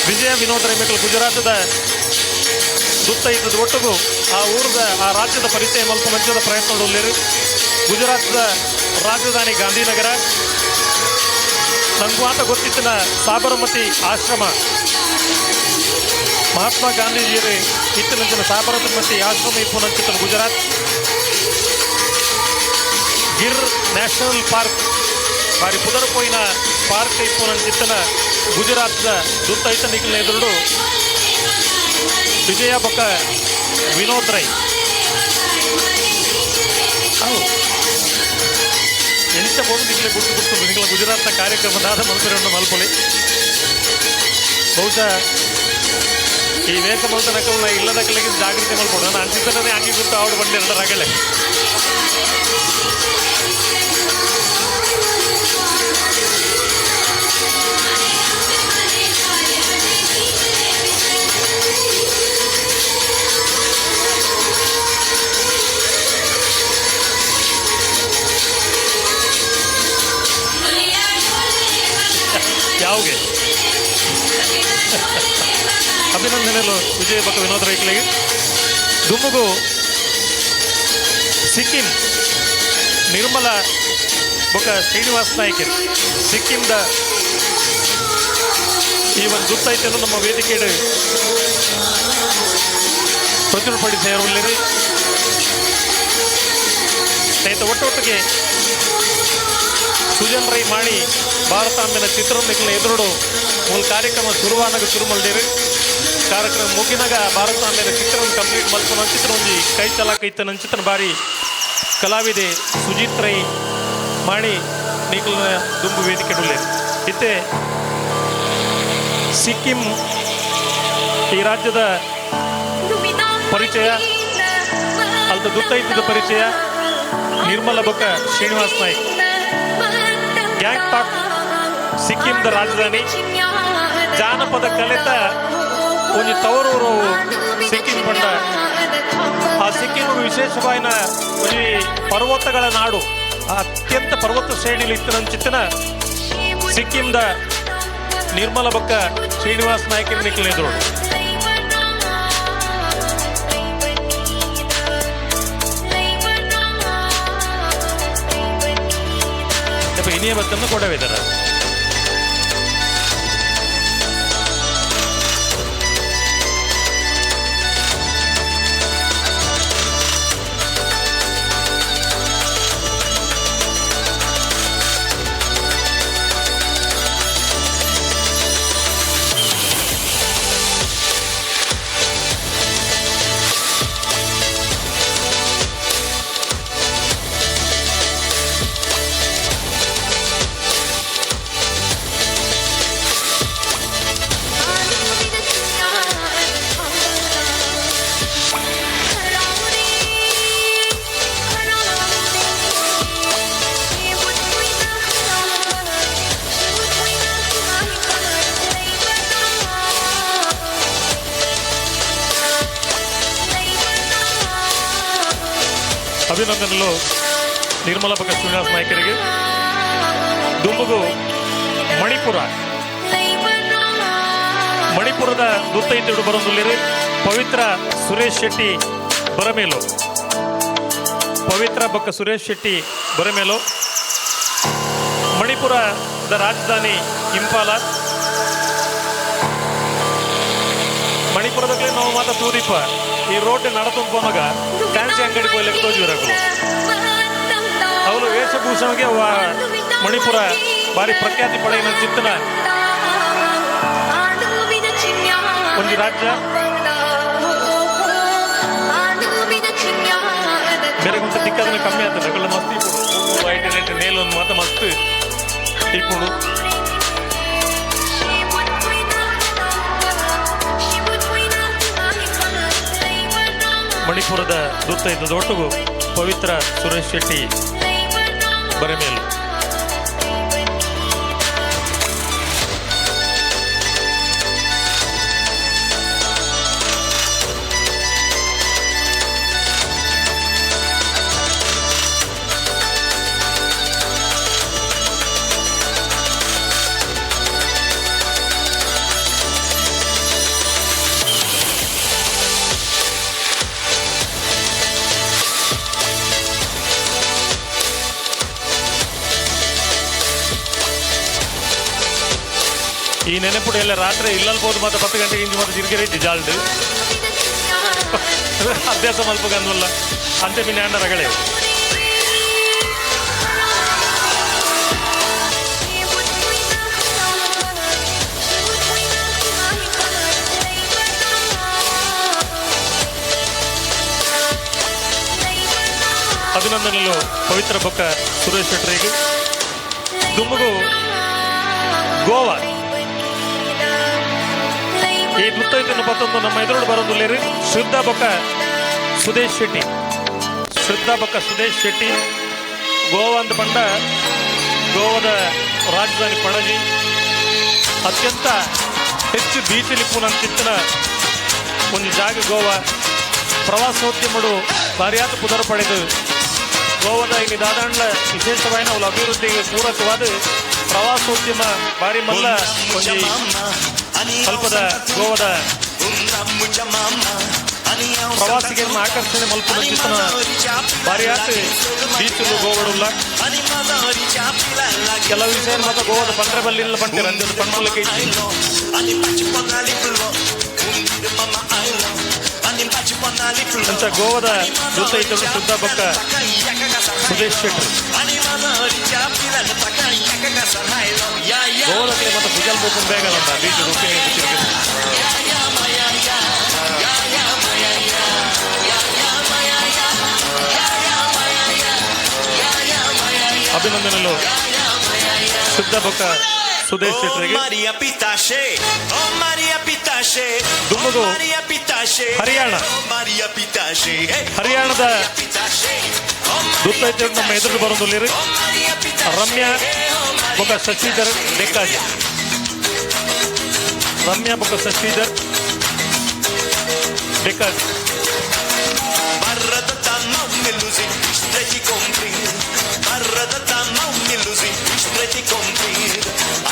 ವಿಜಯ ವಿನೋದ್ ರೈ ಮೆಕ್ಕಲು ಗುಜರಾತದ ದುತ್ತೈತದ ಒಟ್ಟುಗು ಆ ಊರದ ಆ ರಾಜ್ಯದ ಪರಿಚಯ ಮಲ್ಪ ಮಂಚದ ಪ್ರಯತ್ನ ಉಳ್ಳೇರು. ಗುಜರಾತದ ರಾಜಧಾನಿ ಗಾಂಧಿನಗರ. ನಂಗೂ ಆತ ಗೊತ್ತಿತ್ತಿನ ಸಾಬರಮತಿ ಆಶ್ರಮ. ಮಹಾತ್ಮ ಗಾಂಧೀಜಿಯರು ಇತ್ತಿನಂಚಿನ ಸಾಬರಮತಿ ಆಶ್ರಮ ಇಪ್ಪುನಂಚಿತ್ತನ ಗುಜರಾತ್. ಗಿರ್ ನ್ಯಾಷನಲ್ ಪಾರ್ಕ್ ಬಾರಿ ಪುದರುಪೋಯಿನ ಪಾರ್ಕ್ ಇಪ್ಪುನಂಚಿತ್ತನ ಗುಜರಾತ್ದ ದುತ್ತೈತ ನಿಖಿಲ್ನ ಎದುರುಡು. ವಿಜಯ ಬೊಕ್ಕ ವಿನೋದ್ ರೈ. ಅವು ಎಂಚ ಬೋಡು ನಿಕ್ಲೆ ಗುಟ್ಟು ಗುಟ್ಟು ನಿಕ್ಲ ಗುಜರಾತ್ನ ಕಾರ್ಯಕ್ರಮ ದಾದ ಮಲ್ಪುರನ್ನು ಮಲ್ಪೊಲಿ. ಬಹುಶಃ ಈ ವೇಷ ಮಲ್ತನಕಲ್ನ ಇಲ್ಲದಕ್ಕಲಿಗೆ ಜಾಗೃತಿ ಮಲ್ಪೊಡು. ನಾನು ಅನ್ಸಿದ್ದನೇ ಅಂಗಿ ಗುಟ್ಟು ಆವಡು ಬಂಡಿ ಎರಡರಾಗಲೇ. ಯಾವ್ಗೆ ಅಭಿನಂದನೆಗಳು ವಿಜಯ ಬೊಕ್ಕ ವಿನೋದ್ ರೈಕ್ಲೆಗ್. ದುಂಬುಗು ಸಿಕ್ಕಿಂ ನಿರ್ಮಲ ಬೊಕ್ಕ ಶ್ರೀನಿವಾಸ್ ನಾಯ್ಕರ್ ಸಿಕ್ಕಿಂದ ಈ ಒಂದು ಗುತ್ತೈತನ್ನು ನಮ್ಮ ವೇದಿಕೆಡ್ ಪ್ರಚುರಪಡಿಸಿರುವಲ್ಲಿ. ಸ್ನೇಹಿತ ಒಟ್ಟೊಟ್ಟಿಗೆ ಸುಜನ್ ರೈ ಮಾಣಿ ಭಾರತಾಂಬೆನ ಚಿತ್ರನಿಕ್ಲ ಎದುರುಡು ಮೂಲ ಕಾರ್ಯಕ್ರಮ ಶುರುವಾನಾಗ ಶುರು ಮಲ್ದೇರು. ಕಾರ್ಯಕ್ರಮ ಮುಗಿನಾಗ ಭಾರತಾಂಬೆನ ಚಿತ್ರನ ಕಂಪ್ಲೀಟ್ ಮಲ್ಪುನ ಚಿತ್ರ ಒಂಜಿ ಕೈ ಚಲಾಕ ಇತ್ತನ ಚಿತ್ರ ಬಾರಿ ಕಲಾವಿದೆ ಸುಜಿತ್ ರೈ ಮಾಣಿ ನಿಕ್ಲನ ದುಂಬು ವೇದಿಕೆ ಇತ್ತೆ ಸಿಕ್ಕಿಂ ಈ ರಾಜ್ಯದ ಪರಿಚಯ ಅಲ್ದ ದುತ್ತೈತದ ಪರಿಚಯ ನಿರ್ಮಲ ಬೊಕ್ಕ ಶ್ರೀನಿವಾಸ್ ನಾಯ್ಕ್. ಗ್ಯಾಂಗ್ಟಾಕ್ ಸಿಕ್ಕಿಂದ ರಾಜಧಾನಿ. ಜಾನಪದ ಕಲೆತ ಒಂಜಿ ತವರೂರು ಸಿಕ್ಕಿಂ ಪಂಡ. ಆ ಸಿಕ್ಕಿಂ ವಿಶೇಷವಾಯಿನ ಒಂಜಿ ಪರ್ವತಗಳ ನಾಡು. ಆ ಅತ್ಯಂತ ಪರ್ವತ ಶ್ರೇಣಿಲಿ ಇತ್ತಿನಂಚಿತ್ತಿನ ಸಿಕ್ಕಿಂದ ನಿರ್ಮಲ ಬೊಕ್ಕ ಶ್ರೀನಿವಾಸ್ ನಾಯ್ಕ ನಿಕ್ಲ ಎದುರು. ಇನಿಯ ಬತ್ತನ್ನು ಕೊಡವಿದ್ದಾರೆ. ಅಭಿನಂದನೆಗಳು ನಿರ್ಮಲ ಬೊಕ್ಕ ಶ್ರೀನಿವಾಸ್ ನಾಯ್ಕರಿಗೆ. ದುಂಬುಗು ಮಣಿಪುರ ಮಣಿಪುರದ ದುತ್ತೈತಿಡು ಬರೊಂದುಲ್ಲೆರ್ ಪವಿತ್ರ ಸುರೇಶ್ ಶೆಟ್ಟಿ ಬರಮೇಲು. ಪವಿತ್ರ ಬೊಕ್ಕ ಸುರೇಶ್ ಶೆಟ್ಟಿ ಬರಮೇಲು. ಮಣಿಪುರದ ರಾಜಧಾನಿ ಇಂಫಾಲ. ಮಣಿಪುರದಾಗಲೇ ನಾವು ಮಾತ ತೂದಿಪ್ಪ ಈ ರೋಡ್ ನಡತೊಂದು ಪೋನಾಗ ಫ್ಯಾನ್ಸಿ ಅಂಗಡಿ ಪೋಯ್ಲಿಕ್ಕೆ ತೋಜಿರಕುಲು. ಅವಳು ವೇಷಭೂಷಣಗೆ ಮಣಿಪುರ ಬಾರಿ ಪ್ರಖ್ಯಾತಿ ಪಡೆಯಿನ ಚಿತ್ತನ ಒಂಜಿ ರಾಜ್ಯ. ಬೇರೆ ಕೊಂಚ ತಿಕ್ಕದನ್ನ ಕಮ್ಮಿ ಆಗ್ತದೆ. ಅಕಲ್ಲ ಮಸ್ತ್ ಇಪ್ಪುಡು ವೈಟ್ ನೆಟ್ ನೇಲ್ ಒಂದು ಮಾತ ಮಸ್ತ್ ಇಪ್ಪುಡು. ಮಣಿಪುರದ ದುತ್ತೈತದ ಒಟ್ಟುಗು ಪವಿತ್ರ ಸುರೇಶ್ ಶೆಟ್ಟಿ ಬರೆಮೇಲು. ಈ ನೆನಪುಡು ಎಲ್ಲ ರಾತ್ರಿ ಇಲ್ಲಲ್ಬೋದು ಮತ್ತೆ 10 ಗಂಟೆಗೆ ಇಂಚು ಮತ್ತೆ ಜಿರ್ಗೆರೆ ಜಾಲ್ಡ್ ಅಭ್ಯಾಸ ಮಲ್ಪಗನ್ವಲ್ಲ ಅಂತೆ ಮಿನ್ನ ಅಂಡ ರಗಳೆ. ಅಭಿನಂದನೆಲು ಪವಿತ್ರ ಬೊಕ್ಕ ಸುರೇಶ್ ಶೆಟ್ಟರಿಗೆ. ದುಮ್ಮುಗು ಗೋವಾ ಈ ಮುತ್ತೈದೆಯನ್ನು ಪತ್ತೊಂದು ನಮ್ಮ ಎದುರು ಬರೋದುಲ್ಲೇರಿ ಶ್ರದ್ಧಾ ಬೊಕ್ಕ ಸುದೇಶ್ ಶೆಟ್ಟಿ. ಶ್ರದ್ಧಾ ಬೊಕ್ಕ ಸುದೇಶ್ ಶೆಟ್ಟಿ. ಗೋವಾ ಅಂತ ಪಂಡ ಗೋವಾದ ರಾಜಧಾನಿ ಪಣಜಿ ಅತ್ಯಂತ ಹೆಚ್ಚು ಬೀಚಲ್ಲಿ ಪೂನಂತಿತ್ತಿನ ಒಂದು ಜಾಗ ಗೋವಾ. ಪ್ರವಾಸೋದ್ಯಮಡು ಭಾರಿಯಾದ ಪುದರ್ ಪಡೆದು ಗೋವಾದ ಇಲ್ಲಿ ದಾದಾಂಡ್ಲ ವಿಶೇಷವಾಯಿನ ಅವಳ ಅಭಿವೃದ್ಧಿಗೆ ಪೂರಕವಾದ ಪ್ರವಾಸೋದ್ಯಮ ಭಾರಿ ಮಲ್ಲ ಒಂಜಿ ಸ್ವಲ್ಪದ ಗೋವಾದ ಪ್ರವಾಸಿಗರನ್ನ ಆಕರ್ಷಣೆ ಮಲ್ಪುನ ಚಿತ್ತನ ಭಾರಿಯಾತ್ ಬೀಚುಲು ಗೋವಡುಲ್ಲ. ಕೆಲವು ವಿಷಯ ಮಾತ್ರ ಗೋವಾದ ಪಂಡ್ರೆ ಬಲ್ಲಿಲ್ಲ ಪಂಟಿರ ಅಂಜದ ಪಣ್ಮೂಲಕ್ಕೆ ಅಂತ ಗೋವಾದ ಜೊತೆ ಇದ್ದಳು ಶುದ್ಧ ಬೊಕ್ಕ ಸುದೇಶ್ ಶೆಟ್ಟರ್. ಗೋವಾದಲ್ಲಿ ಮತ್ತೆ ಭುಜಲ್ ಬೋಪನ್ ಬೇಗ ಅಲ್ಲ ಬೀಚ್ ರೂಪಿನ ಅಭಿನಂದನೆಗಳು ಶುದ್ಧ ಬೊಕ್ಕ Sudesh ಶೆಟ್ಟರಿಗೆ. Maria Pitache, oh Maria Pitache, ದುಮ್ಮುಗು oh Maria Pitache, Haryana. oh Maria Pitache, hey, ಹರಿಯಾಣದ Pitache, oh Maria ದುತ್ತೈತೆ ನಮ್ಮ ಎದುರು ಬರೋದಿಲ್ಲ oh Maria Pitache, Ramya hey, oh Maria ಬೊಕ್ಕ ಶಶಿಧರ್ ಡೆಕ್ಕಾಜಿ. ರಮ್ಯಾ ಬೊಕ್ಕ Shashidhar ಡೆಕ್ಕಾಜಿ. Barra da tamau meluzi, streti comprir. Barra da tamau meluzi, streti comprir.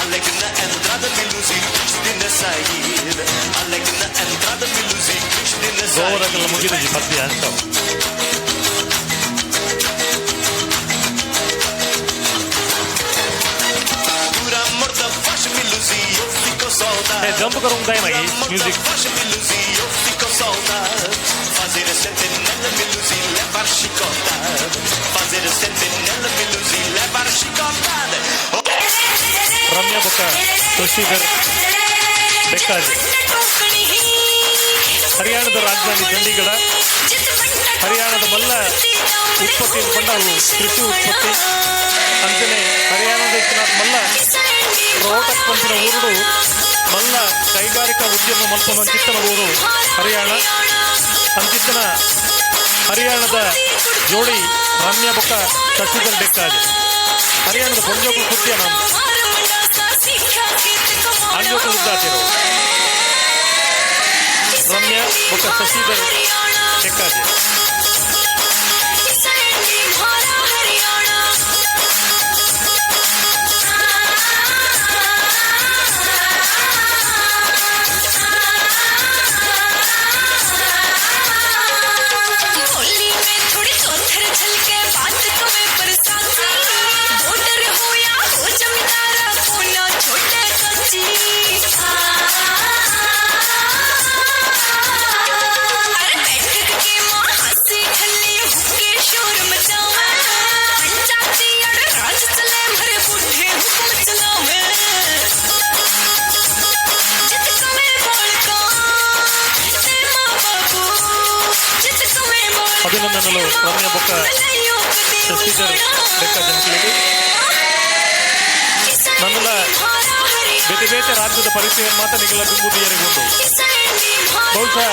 Alegna entrada meluzi, Cristina sair. Alegna entrada meluzi, Cristina ಗೋವಾದಾಗೆಲ್ಲ sair. ಮುಗಿದಿದೆ ಮಧ್ಯ ಅಂತ. Pura morta faz meluzi, eu fico saudade. ಏ, jump ಕರುಂಗ್ Pura morta music. faz meluzi, eu fico saudade. Fazer a sentinela meluzi, levar chicotada. Fazer a sentinela meluzi, levar chicotada. Ramya ಬೊಕ್ಕ ಶಶಿಧರ್ ಡೆಕ್ಕಾಜಿ. ಹರಿಯಾಣದ ರಾಜಧಾನಿ ಚಂಡೀಗಢ. ಹರಿಯಾಣದ ಮಲ್ಲ ಉತ್ಪತ್ತಿ ಪಂಡ ಅವು ಕೃಷಿ ಉತ್ಪತ್ತಿ. ಅಂಚನೆ ಹರಿಯಾಣದ ಇತ್ತಿನ ಮಲ್ಲ ರೋಟಕ್ ಪಂಚಿನ ಊರುಡು ಮಲ್ಲ ಕೈಗಾರಿಕಾ ಉದ್ಯಮ ಮಲ್ಪನ ಚಿತ್ತನ ಊರು ಹರಿಯಾಣ. ಅಂಚಿತ್ತನ ಹರಿಯಾಣದ ಜೋಡಿ ರಮ್ಯಾ ಬೊಕ್ಕ ಶಶಿಧರ್ ಡೆಕ್ಕಾಜಿ. ಹರಿಯಾಣದ ಪೊಂಜೋಕುಲು ಕುತ್ತಿಯ ನಮ್ಮ ಅಂಜೋಕುಲು ಉದ್ದಾತಿರು ರಮ್ಯಾ ಬೊಕ್ಕ ಶಶಿಧರ್ ಡೆಕ್ಕಾಜಿ. होली में थोड़ी चौथर झलके बात कवे बरसाती बॉर्डर हो या हो जमींदारा कोना छोटे कच्ची। अरे बैठक के माँ हंसी खल्ली हुक्के शोर मचावे पंचायती अड़ राज चले भरे बूढ़े हुक्म चलावे जित कवे बोल का ते माँ बाबू जित कवे बोल ಅಭಿನಂದನೆಗಳು ರಮ್ಯಾ ಬೊಕ್ಕ ಶಶಿಧರ್ ಡೆಕ್ಕಾಜಿ ಅಂಕಲಿಗೆ. ನನ್ನುಲ ಬೇತೆ ಬೇತೆ ರಾಜ್ಯದ ಪರಿಚಯ ಮಾತ್ರ ನಿಗಲ ಬಿಂಬುದಿಯರಿಗುಂಡು. ಬಹುಶಃ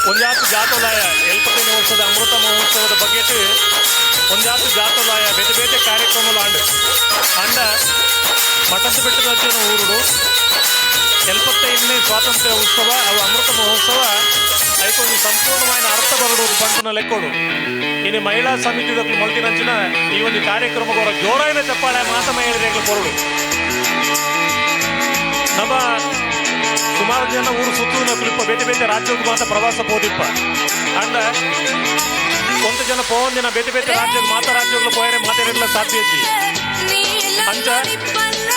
ಒಂಜಾತು ಜಾತೋಲಾಯ 75ನೇ ವರ್ಷದ ಅಮೃತ ಮಹೋತ್ಸವದ ಬಗ್ಗೆ ಒಂಜಾತು ಜಾತೋಲಾಯ ಬೇತೆ ಬೇತೆ ಕಾರ್ಯಕ್ರಮలు ಆಂಡ್ ಅಂಡ ಮಠದ ಬೆಟ್ಟದ ಹತ್ತಿರ ಊರುಡು 75ನೇ ಸ್ವಾತಂತ್ರ್ಯ ಉತ್ಸವ ಅವು ಅಮೃತ ಮಹೋತ್ಸವ ಐಕೊಂದು ಸಂಪೂರ್ಣమైన ಅರ್ಥ ಬರಡು ಪಂಪುನ ಲೆಕ್ಕೋಡು. ಇನ್ನು ಮಹಿಳಾ ಸಮಿತಿ ಮಲ್ತಿನಂಚಿನ ಈ ಒಂದು ಕಾರ್ಯಕ್ರಮಕ್ಕೆ ಅವರ ಜೋರಾಯಿನ ಚಪ್ಪಾಳೆ ಮಾತ ಮಹಿಳೆಯರಿಗೆ ಕೊರಡು. ನಮ್ಮ ಸುಮಾರು ಜನ ಊರು ಸುತ್ತೂನ ಕುಲಿಪ್ಪ ಬೇತೆ ಬೇತೆ ರಾಜ್ಯಕ್ಕೆ ಮಾತ್ರ ಪ್ರವಾಸ ಪೋದಿಪ್ಪ. ಅಂಡ కొంత ಜನ ಪೋವಂದಿನ ಬೇತೆ ಬೇತೆ ರಾಜ್ಯಕ್ಕೆ ಮಾತ ರಾಜ್ಯಗಳು ಪೋಯರೆ ಮಾತಾಡಲ್ಲ ಸಾಧ್ಯ ಇದ್ದಿ. ಅಂಚ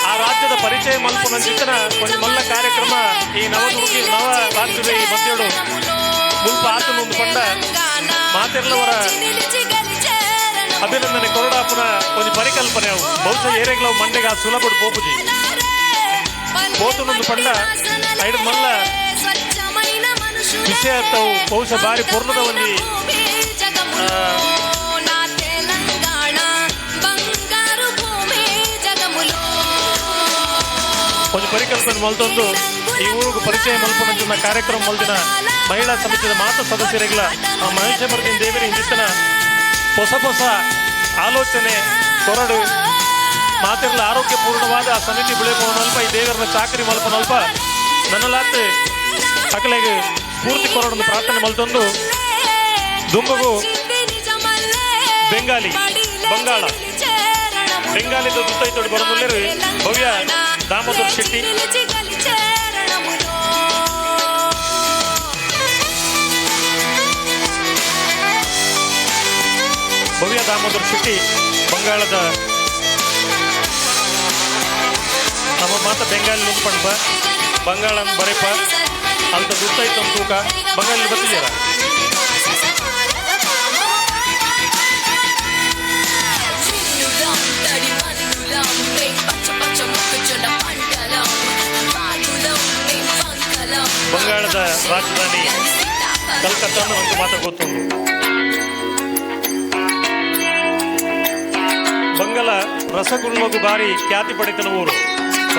ಆ ರಾಜ್ಯದ ಪರಿಚಯ ಮಲ್ಪುನಂಚಿತ್ತನ ಒಂಜಿ ಮಲ್ಲ ಕಾರ್ಯಕ್ರಮ ಈ ನವದುರ್ಗಿ ನವ ರಾಜ್ಯದ ಈ ಮಧ್ಯಡು ಮುಲ್ಪ ಆತನ ಒಂದು ಪಂಡ ಮಾತೆರ್ಲವರ ಅಭಿನಂದನೆ ಕೊರಡಾಪುನ ಒಂಜಿ ಪರಿಕಲ್ಪನೆ ಅವು. ಬಹುಶಃ ಏರೆಗ್ಲವು ಮಂಡೆಗೆ ಆ ಸುಲಭಡು ಪೋಪುಜಿ ಪೋತುನೊಂದು ಪಂಡ ಐದು ಮಲ್ಲ ವಿಷಯ ಅರ್ಥವು ಬಹುಶಃ ಬಾರಿ ಪೂರ್ಣದ ಒಂಜಿ ಪರಿಕಲ್ಪನೆ ಮಲ್ತೊಂದು ಈ ಊರಿಗೆ ಪರಿಚಯ ಮಲ್ಪುನಂಚಿನ ಕಾರ್ಯಕ್ರಮ ಮಲ್ದಿನ ಮಹಿಳಾ ಸಮಿತಿದ ಮಾತ ಸದಸ್ಯರಿಗಳ ಆ ಮಹಿಷಮರ್ದಿನ ದೇವರ ಹಿಂದಿನ ಹೊಸ ಹೊಸ ಆಲೋಚನೆ ಕೊರಡು ಮಾತಿರ್ಲ ಆರೋಗ್ಯಪೂರ್ಣವಾದ ಆ ಸಮಿತಿ ಬೆಳೆಪೋಣಲ್ಪ ಈ ದೇವರನ್ನ ಚಾಕರಿ ಮಲ್ಪನಲ್ಪ ನನ್ನಲಾತ್ ಅಕಲೆಗೆ ಸ್ಫೂರ್ತಿ ಕೊರಡನ್ನು ಪ್ರಾರ್ಥನೆ ಮಲ್ತೊಂದು ದುಂಬಗು ಬೆಂಗಾಲಿ ಬಂಗಾಳ ಬೆಂಗಾಲಿ ದುತ್ತೈತೋಡಿ ಬರೋದುಲ್ಲೇರು ಭವ್ಯ ದಾಮೋದರ್ ಶೆಟ್ಟಿ. ಭವ್ಯ ದಾಮೋದರ್ ಶೆಟ್ಟಿ ಬಂಗಾಳದ ನಮ್ಮ ಮಾತ ಬೆಂಗಾಲಿ ನುಂಪಣ್ಪ ಬಂಗಾಳ ಬರೆಪ ಅಲ್ತ ದುತ್ತೈತ ತೂಕ ಬಂಗಾಲಿ ಬತ್ತಿದ್ದೀರಾ? ಬಂಗಾಳದ ರಾಜಧಾನಿ ಕಲ್ಕತ್ತಾ ಒಂದು ಮಾತು ಗೊತ್ತುಂಟು. ಬಂಗಲ ರಸಗುಲ್ಲಗು ಬಾರಿ ಖ್ಯಾತಿ ಪಡೆತನ ಊರು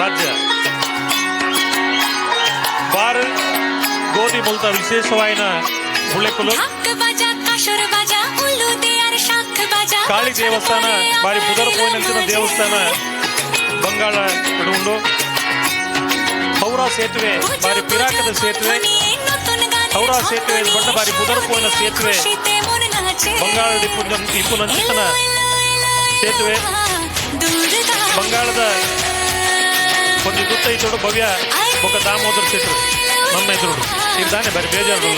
ರಾಜ್ಯ. ಬಾರ್ ಗೋಧಿ ಮುಲ್ತ ವಿಶೇಷವಾಯಿನ ಬುಳೆಕುಲು. ಕಾಳಿ ದೇವಸ್ಥಾನ ಬಾರಿ ಪುದರ್ ಪೋಯಿನಂಚಿನ ದೇವಸ್ಥಾನ ಬಂಗಾಳ ಉಂಡು. ಹೌರಾ ಸೇತುವೆ ಬಾರಿ ಪಿರಾಕದ ಸೇತುವೆ. ಹೌರಾ ಸೇತುವೆ ಬಣ್ಣ ಬಾರಿ ಪುದರ್ ಪೋಯಿನ ಸೇತುವೆ. ಬಂಗಾಳ ಇಪ್ಪುನಂಚಿತನ ಸೇತುವೆ. ಬಂಗಾಳದ ಒಂದು ದುತ್ತೈತೋಡು ಭವ್ಯ ಬೊಕ್ಕ ದಾಮೋದರ ಸೇತುವೆ ನಮ್ಮ ಎದುರುಡು ಇದ್ದಾನೆ ಬಾರಿ ಬೇಜಾರು.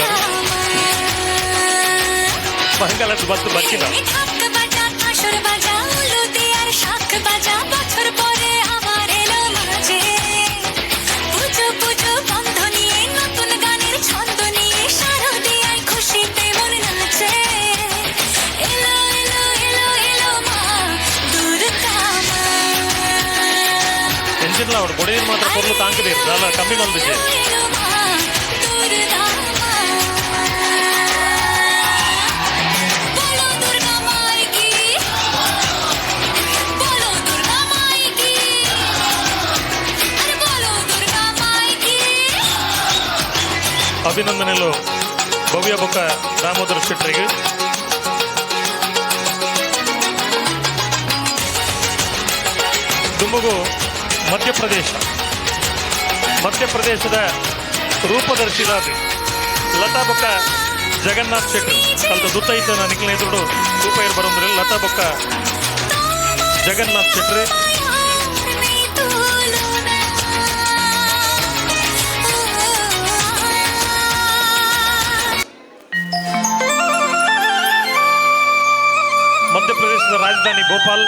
ಬಂಗಾಳದ ಬತ್ತು ಬಚ್ಚಿನ ಎಂಜಿನ್ಲ ಅವರು ಬೊಡೆದಿನ ಮಾತ್ರ ಕೊರಲು ತಾಂಕದೇ ಅಲ್ಲ ಕಮ್ಮಿ ಬಂದಿದೆ. ಅಭಿನಂದನೆಗಳು ಭವ್ಯ ಬೊಕ್ಕ ದಾಮೋದರ ಶೆಟ್ಟರಿಗೆ. ದುಂಬಗು ಮಧ್ಯಪ್ರದೇಶ ಮಧ್ಯಪ್ರದೇಶದ ರೂಪದರ್ಶಿದಾದ ಲತಾ ಬೊಕ್ಕ ಜಗನ್ನಾಥ್ ಶೆಟ್ಟರ್ ಅಲ್ದ ದುತ್ತೈತ ನಿಖಿಲ ಎದುರು ರೂಪ ಬರೋದ್ರೆ ಲತಾ ಬೊಕ್ಕ ಜಗನ್ನಾಥ್ ಶೆಟ್ಟರ್. ಮಧ್ಯಪ್ರದೇಶದ ರಾಜಧಾನಿ ಭೋಪಾಲ್.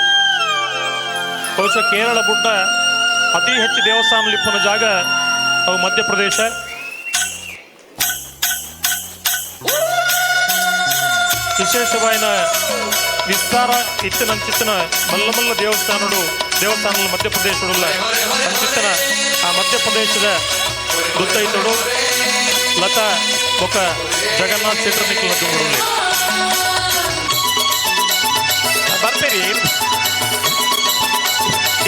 ಬಹುಶಃ ಕೇರಳ ಬುಡ್ಡ ಅತಿ ಹೆಚ್ಚು ದೇವಸ್ಥಾನ ಇಪ್ಪನ ಜಾಗ ಅವು ಮಧ್ಯಪ್ರದೇಶ. ವಿಶೇಷವಾಯಿನ ವಿಸ್ತಾರ ಇತ್ತಿನಂಚಿತ್ತಿನ ಮಲ್ಲ ಮಲ್ಲ ದೇವಸ್ಥಾನಡು ದೇವಸ್ಥಾನ ಮಧ್ಯಪ್ರದೇಶಡುಲ್ಲ ಅಂಚಿತ್ತಿನ ಆ ಮಧ್ಯಪ್ರದೇಶದ ದುತ್ತೈತಡು ಲತಾ ಬೊಕ್ಕ ಜಗನ್ನಾಥ್ ಶೆಟ್ಟರ್ ನಿಖಿಲ ದುಂಗುರುಳ್ಳಿ ಬರ್ತೀರಿ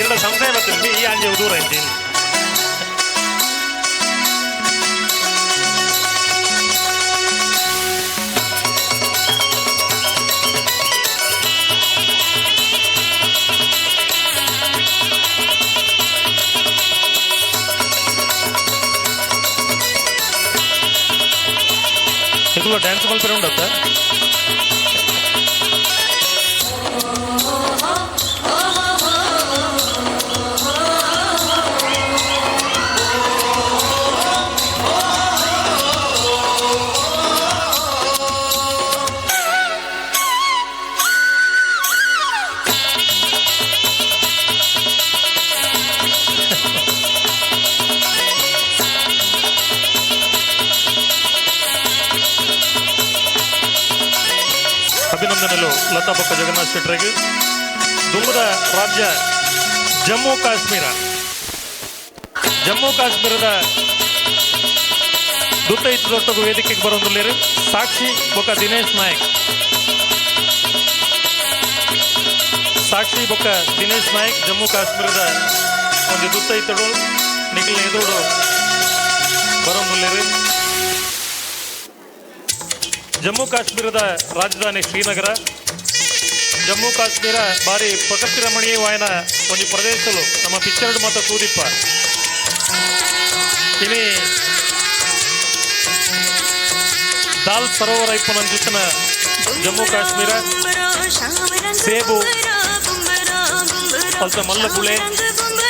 ಇಲ್ಲ ಸಂಶಯ ಬರ್ತೀನಿ ಈ ಅಂಜೆ ದೂರ ಇದ್ದೀನಿ. ఇందులో డ్యాన్స్ మల్పరే ఉండొచ్చా? ಅಭಿನಂದನೆಗಳು ಲತಾ ಬೊಕ್ಕ ಜಗನ್ನಾಥ್ ಶೆಟ್ಟರಿಗೆ. ದುಂಬದ ರಾಜ್ಯ ಜಮ್ಮು ಕಾಶ್ಮೀರ. ಜಮ್ಮು ಕಾಶ್ಮೀರದ ದುತ್ತೈತದೊಟ್ಟಗು ವೇದಿಕೆಗೆ ಬರೋದಿಲ್ಲ ಸಾಕ್ಷಿ ಬೊಕ್ಕ ದಿನೇಶ್ ನಾಯಕ್. ಸಾಕ್ಷಿ ಬೊಕ್ಕ ದಿನೇಶ್ ನಾಯಕ್ ಜಮ್ಮು ಕಾಶ್ಮೀರದ ಒಂದು ದುತ್ತೈತಡು. ನಿಖಿಲ್ ಎದುರು ಬರೋಂದುಲ್ಲೆರ್. ಜಮ್ಮು ಕಾಶ್ಮೀರದ ರಾಜಧಾನಿ ಶ್ರೀನಗರ. ಜಮ್ಮು ಕಾಶ್ಮೀರ ಬಾರಿ ಪ್ರಕೃತಿ ರಮಣೀಯವಾಯಿನ ಒಂಜಿ ಪ್ರದೇಶಲು ನಮ್ಮ ಪಿಕ್ಚರ್ಡ್ ಮಾತ ತೂದಿಪ್ಪ. ಇನಿ ದಾಲ್ ಸರೋವರ ಇಪ್ಪುನಂಚಿತ್ತಿನ ಜಮ್ಮು ಕಾಶ್ಮೀರ ಸೇಬು ಅಲ್ಪ ಮಲ್ಲ ಬುಳೆ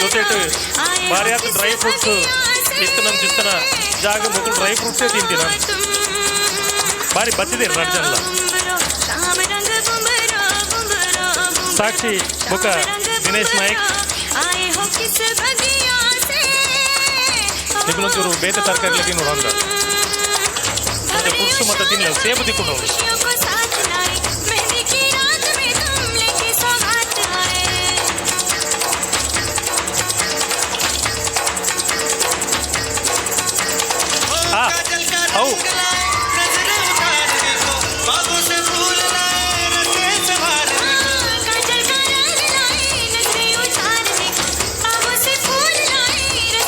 ಜೊತೆಟ್ ಬಾರ್ಯಾತ್ ಡ್ರೈ ಫ್ರೂಟ್ಸ್ ಇತ್ತಿನಂಚಿತ್ತಿನ ಜಾಗ. ಮೊದಲು ಡ್ರೈ ಫ್ರೂಟ್ಸೇ ತಿಂತೀನಿ. ಬಾರಿ ಬತ್ತಿದೆ ನಡ್ಜನ್ಲ. ಸಾಕ್ಷಿ ಬೊಕ ದಿನೇಶ್ ನಾಯ್ಕ್ ನಿಗುಲೊಂಚೂರು ಬೇತೆ ತರಕಾರಿ ತಿನ್ನೋಡು ಅಂದ ಮತ್ತೆ ಫ್ರೂಟ್ಸ್ ಮತ್ತೆ ತಿನ್ನಲ್ಲ, ಸೇಬು ತಿಕ್ಕೊಂಡು. ಆ ಅವು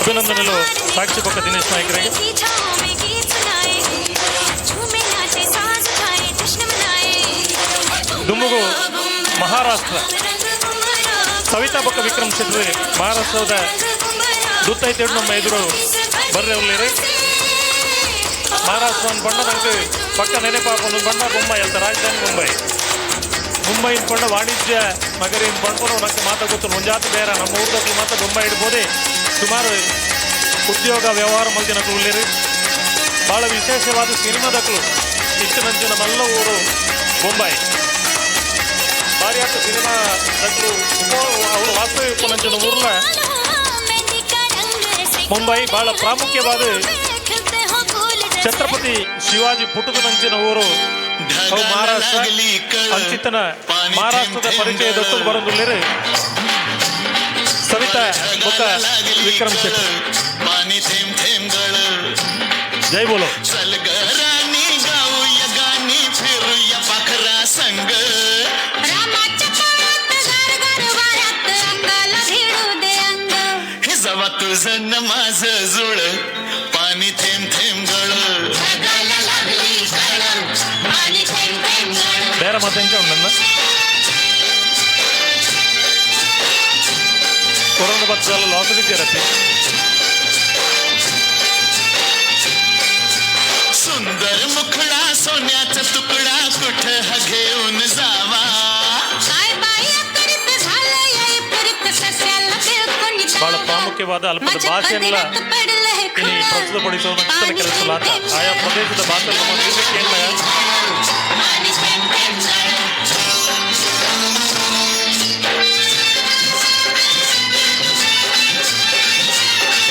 ಅಭಿನಂದನೆಗಳು ಸಾಕ್ಷಿ ಬೊಕ್ಕ ದಿನೇಶ್ ನಾಯ್ಕರಿಗೆ. ದುಮ್ಮುಗು ಮಹಾರಾಷ್ಟ್ರ ಸವಿತಾ ಬೊಕ್ಕ ವಿಕ್ರಮ್ ಶೆಟ್ಟಿ ಮಹಾರಾಷ್ಟ್ರದ ದುತ್ತೈತೇಡು ನಮ್ಮ ಎದುರು ಬರ್ರೆ ಉಳ್ಳೇರಿ. ಮಹಾರಾಷ್ಟ್ರ ಒಂದು ಬಣ್ಣ ನಂಗೆ ಪಕ್ಕ ನೆನೆಪಾಪೊಂದು ಬಣ್ಣ ಮುಂಬೈ ಅಂತ ರಾಜಧಾನಿ ಮುಂಬೈ. ಮುಂಬೈ ಪಂಡ ವಾಣಿಜ್ಯ ನಗರಿ ಪಂಡ್ಕೊಂಡು ನಂಗೆ ಮಾತ ಗೊತ್ತು. ಒಂಜಾತ ಬೇರೆ ನಮ್ಮ ಊರ್ದಕ್ಲು ಮಾತ ಬೊಂಬೈ ಇಡ್ಬೋದೆ. ಸುಮಾರು ಉದ್ಯೋಗ ವ್ಯವಹಾರ ಮಲ್ದಿನಕ್ಲು ಉಳ್ಳೇರಿ. ಭಾಳ ವಿಶೇಷವಾದ ಸಿನಿಮಾದಕ್ಲು ಇತ್ತಿನಂಚಿನ ಮಲ್ಲ ಊರು ಬೊಂಬಾಯಿ. ಭಾರಿ ಆತ ಸಿನಿಮಾ ದಕ್ಲು ಅವರು ವಾಸ್ತವ್ಯ ಉಪ್ಪುನಂಚಿನ ಊರ್ಲ ಮುಂಬೈ ಬಹಳ ಪ್ರಾಮುಖ್ಯವಾದ. ಛತ್ರಪತಿ ಶಿವಾಜಿ ಪುಟ್ಟದ ಊರು ಅವು ಮಹಾರಾಷ್ಟ್ರ. ಅಂಚಿತನ ಮಹಾರಾಷ್ಟ್ರದ ಪರಿಚಯ ದೊಡ್ಡ ಬರೋದುಲ್ಲೇರಿ ಸವಿತಾ ಬೊಕ್ಕ ವಿಕ್ರಮ್ ಶೆಟ್ಟಿ. पाणी थेंब थेंब गळ. ಜೈ ಬೋಲೋ. चल ग राणी गाऊया गाणी, फिरूया पाखरा संग. रामाच्या पायात गार गार वाऱ्यात अंगाला भिडू दे अंग. हे जवा तुझं न माझं जुळ, पाणी थेंब थेंब गळ. लागली कळ, पाणी थेंब थेंब गळ. ಬೇರೆ ಮಾತೆಂಚ ಉಂಡನ್ನ ಕೊರೋನಾ ಬತ್ತದಲ್ಲ ಲಾಸ್ ಇರತ್ತೆ. सुंदर मुखडा सोन्याचा तुकडा, कुठं हा घेऊन जावा. काय बाया करीत झालं या इपरीत, सस्याला बिळकुनी ಬಹಳ दावा. ಪ್ರಾಮುಖ್ಯವಾದ ಅಲ್ಪದ माझ्या ಭಾಷೆಯನ್ನೆಲ್ಲ पदरात पडलं हे ಇಲ್ಲಿ खुळं. ಪ್ರಸ್ತುತಪಡಿಸುವ पाणी ಕೆಲಸ थेंब ಆತ थेंब ಆಯಾ गळ. ಪ್ರದೇಶದ ಭಾಷೆ ನಮ್ಮ ಮ್ಯೂಸಿಕ್ ಏನ पाणी थेंब थेंब गळ.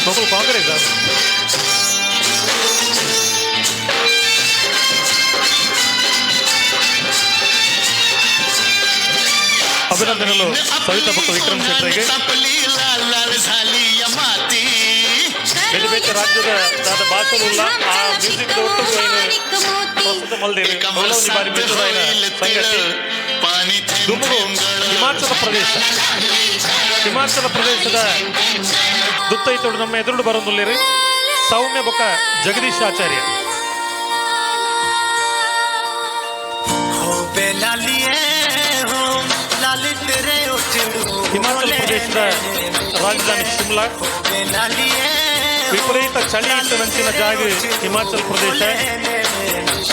ಮಕ್ಕಳು ಕಾಂಗ್ರೆಸ್ ಅದು. ಅಭಿನಂದನೆಗಳು ಸವಿತಾ ಬೊಕ್ಕ ವಿಕ್ರಮ್ ಶೆಟ್ಟರಿಗೆ. तापली, लाल लाल झाली या माती. ಬೇರೆ ಬೇರೆ ರಾಜ್ಯದ ದಾದ ಭಾಷೆಗಳುಲ್ಲ ಆ ಮ್ಯೂಸಿಕ್ ಒಟ್ಟು ಏನು ಪ್ರಸ್ತುತ ಮಲ್ದೇರಿ एका ಒಂದು ಬಾರಿ वरसात ಮೆಚ್ಚುದಾಯಿನ होईल ಸಂಗತಿ. तिळ, पाणी थेंब ದುಮ್ಮುಗು थेंब गळ. ಹಿಮಾಚಲ ಪ್ರದೇಶ. ಹಿಮಾಚಲ ಪ್ರದೇಶದ ದುತ್ತೈತೋಡು ನಮ್ಮ ಎದುರು ಬರೋದುಲ್ಲೇರಿ ಸೌಮ್ಯ ಬೊಕ್ಕ ಜಗದೀಶ್ ಆಚಾರ್ಯ. हो बेलालिए हो लाल तेरे उचड़ू. ಹಿಮಾಚಲ ಪ್ರದೇಶದ ರಾಜಧಾನಿ ಶಿಮ್ಲಾ. बेलालिए. ವಿಪರೀತ ಚಳಿ ಇಟ್ಟದಂಚಿನ ಜಾಗ ಹಿಮಾಚಲ ಪ್ರದೇಶ.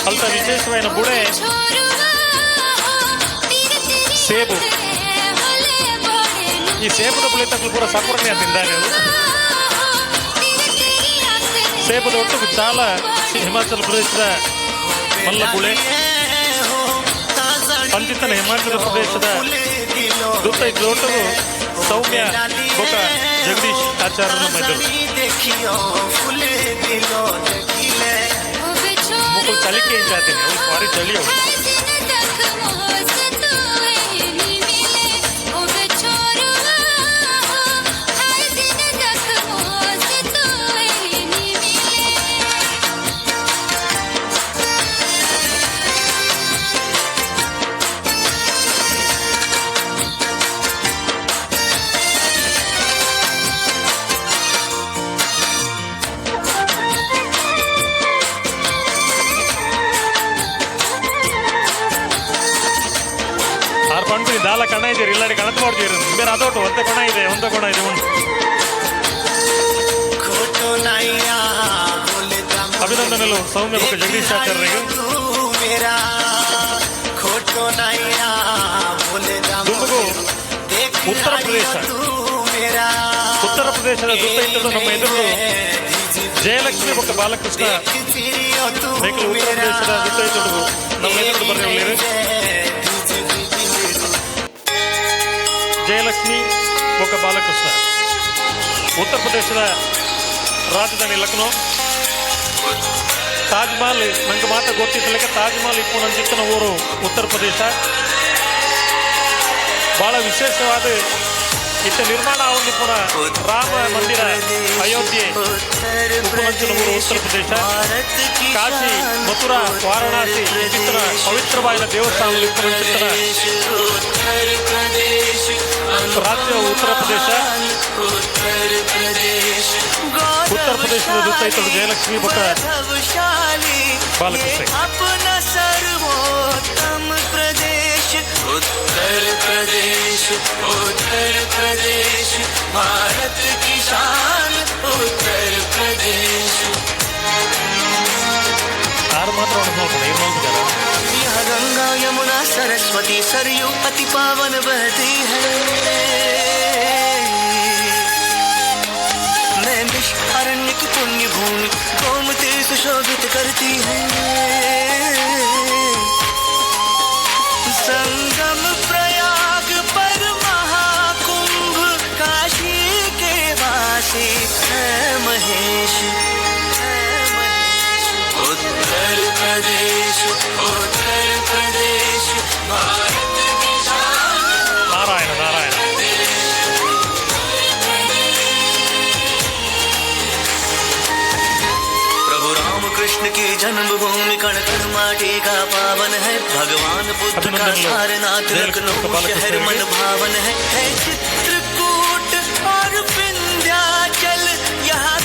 ಅಲ್ತ ವಿಶೇಷವಾದ ಬುಡೆ ಸೇಬು. ಈ ಸೇಬುದ ಬುಳೆ ತಕ್ಲು ಪೂರ ಸಪುರನೆ ತಿಂದಾನೆ. ಸೇಬುದ ಒಟ್ಟು ಚಾಲ ಹಿಮಾಚಲ ಪ್ರದೇಶದ ಮಲ್ಲ ಬುಳೆ. ಅಂಚಿತನ ಹಿಮಾಚಲ ಪ್ರದೇಶದ ದುತ್ತೈದು ಒಟ್ಟು ಸೌಮ್ಯ ಬೊಕ ಜಗದೀಶ್ ಆಚಾರ್ಯ ನಮ್ಮ ಇದ್ದರು. देखियो फुले दिलो देखिले. ಮುಕ್ಕಳು ಚಳಿಕೆ ಜಾತೀನಿ ಅವ್ರು ಭಾರಿ ಚಳಿ ಅವ್ರು. ಪಂಪಿನಿ ದಾಲ ಕಣ ಇದೆ ಇಲ್ಲಾಡಿ ಕಣತ್ ಮಾಡ್ತೀರಿ ಬೇರೆ ಅದೋಟು ಒಂದೇ ಕೊಣ ಇದೆ ಒಂದೇ ಕೊಣ ಇದೆ ಉಂಟು. ಅಭಿನಂದನೆಗಳು ಸೌಮ್ಯ ಬೊಕ್ಕ ಜಗದೀಶ್ ಆಚಾರ್ಯರಿಗೆ. ದುಂಬುಗು ಉತ್ತರ ಪ್ರದೇಶ, ಉತ್ತರ ಪ್ರದೇಶದ ದುತ್ತೈತರು ನಮ್ಮ ಎದುರು ಜಯಲಕ್ಷ್ಮಿ ಬೊಕ್ಕ ಬಾಲಕೃಷ್ಣ ಮೇಕಲು ಉತ್ತರ ಪ್ರದೇಶದ ದುತ್ತೈತರು ನಮ್ಮ ಎದುರು ಬರೆಯಲಿರು. ಜಯಲಕ್ಷ್ಮಿ ಬೊಕ್ಕ ಬಾಲಕೃಷ್ಣ, ಉತ್ತರ ಪ್ರದೇಶದ ರಾಜಧಾನಿ ಲಕ್ನೋ. ತಾಜ್ ಮಹಲ್ ನಂಗೆ ಮಾತ ಗೊತ್ತಿದ್ದಲೆಕ್ಕ ತಾಜ್ ಮಹಲ್ ಇಪ್ಪು ನಂಚಿತ್ತಿನ ಊರು ಉತ್ತರ ಪ್ರದೇಶ. ಬಹಳ ವಿಶೇಷವಾದ ಇತ್ತ ನಿರ್ಮಾಣ ಆವೊಂದಿಪ್ಪುನ ರಾಮ ಮಂದಿರ ಅಯೋಧ್ಯೆ ಉಪ್ಪುನಂಚಿನ ಊರು ಉತ್ತರ ಪ್ರದೇಶ. ಕಾಶಿ, ಮಥುರಾ, ವಾರಣಾಸಿ ಇಂಚಿತ್ತಿನ ಪವಿತ್ರವಾದ ದೇವಸ್ಥಾನ ಇಪ್ಪುನಂಚಿತ್ತಿನ ರಾಜ್ಯ ಉತ್ತರ ಪ್ರದೇಶ. ಉತ್ತರ ಪ್ರದೇಶದ ದುತ್ತೈತರು ಜಯಲಕ್ಷ್ಮಿ ಬೊಕ್ಕ ಬಾಲಕೃಷ್ಣ. अपना सर्वोत्तम प्रदेश उत्तर प्रदेश, उत्तर प्रदेश भारत की शान उत्तर प्रदेश. ಆರು ಮಾತ್ರ ನೋಡ್ಕೊಂಡು ಏನು ಮಾಡ್ತಿದ್ದಾರೆ. यह गंगा यमुना सरस्वती सरयू अति पावन बहती है. नैमिष अरण्य की पुण्य भूमि गोमती सुशोभित करती है. संगम प्रयाग पर महाकुंभ काशी के वासी है महेश, है महेश। उत्तर प्रदेश, उत्तर प्रदेश भारत की शान. ನಾರಾಯಣ ನಾರಾಯಣ. प्रभु राम कृष्ण की जन्मभूमि कण कण माटी का पावन है. भगवान बुद्ध का अभिनंदन लो। सारनाथ जयलक्ष्मी लखनऊ बालकृष्ण शहर मन जी। भावन है. है चित्रकूट और विंध्याचल यहाँ.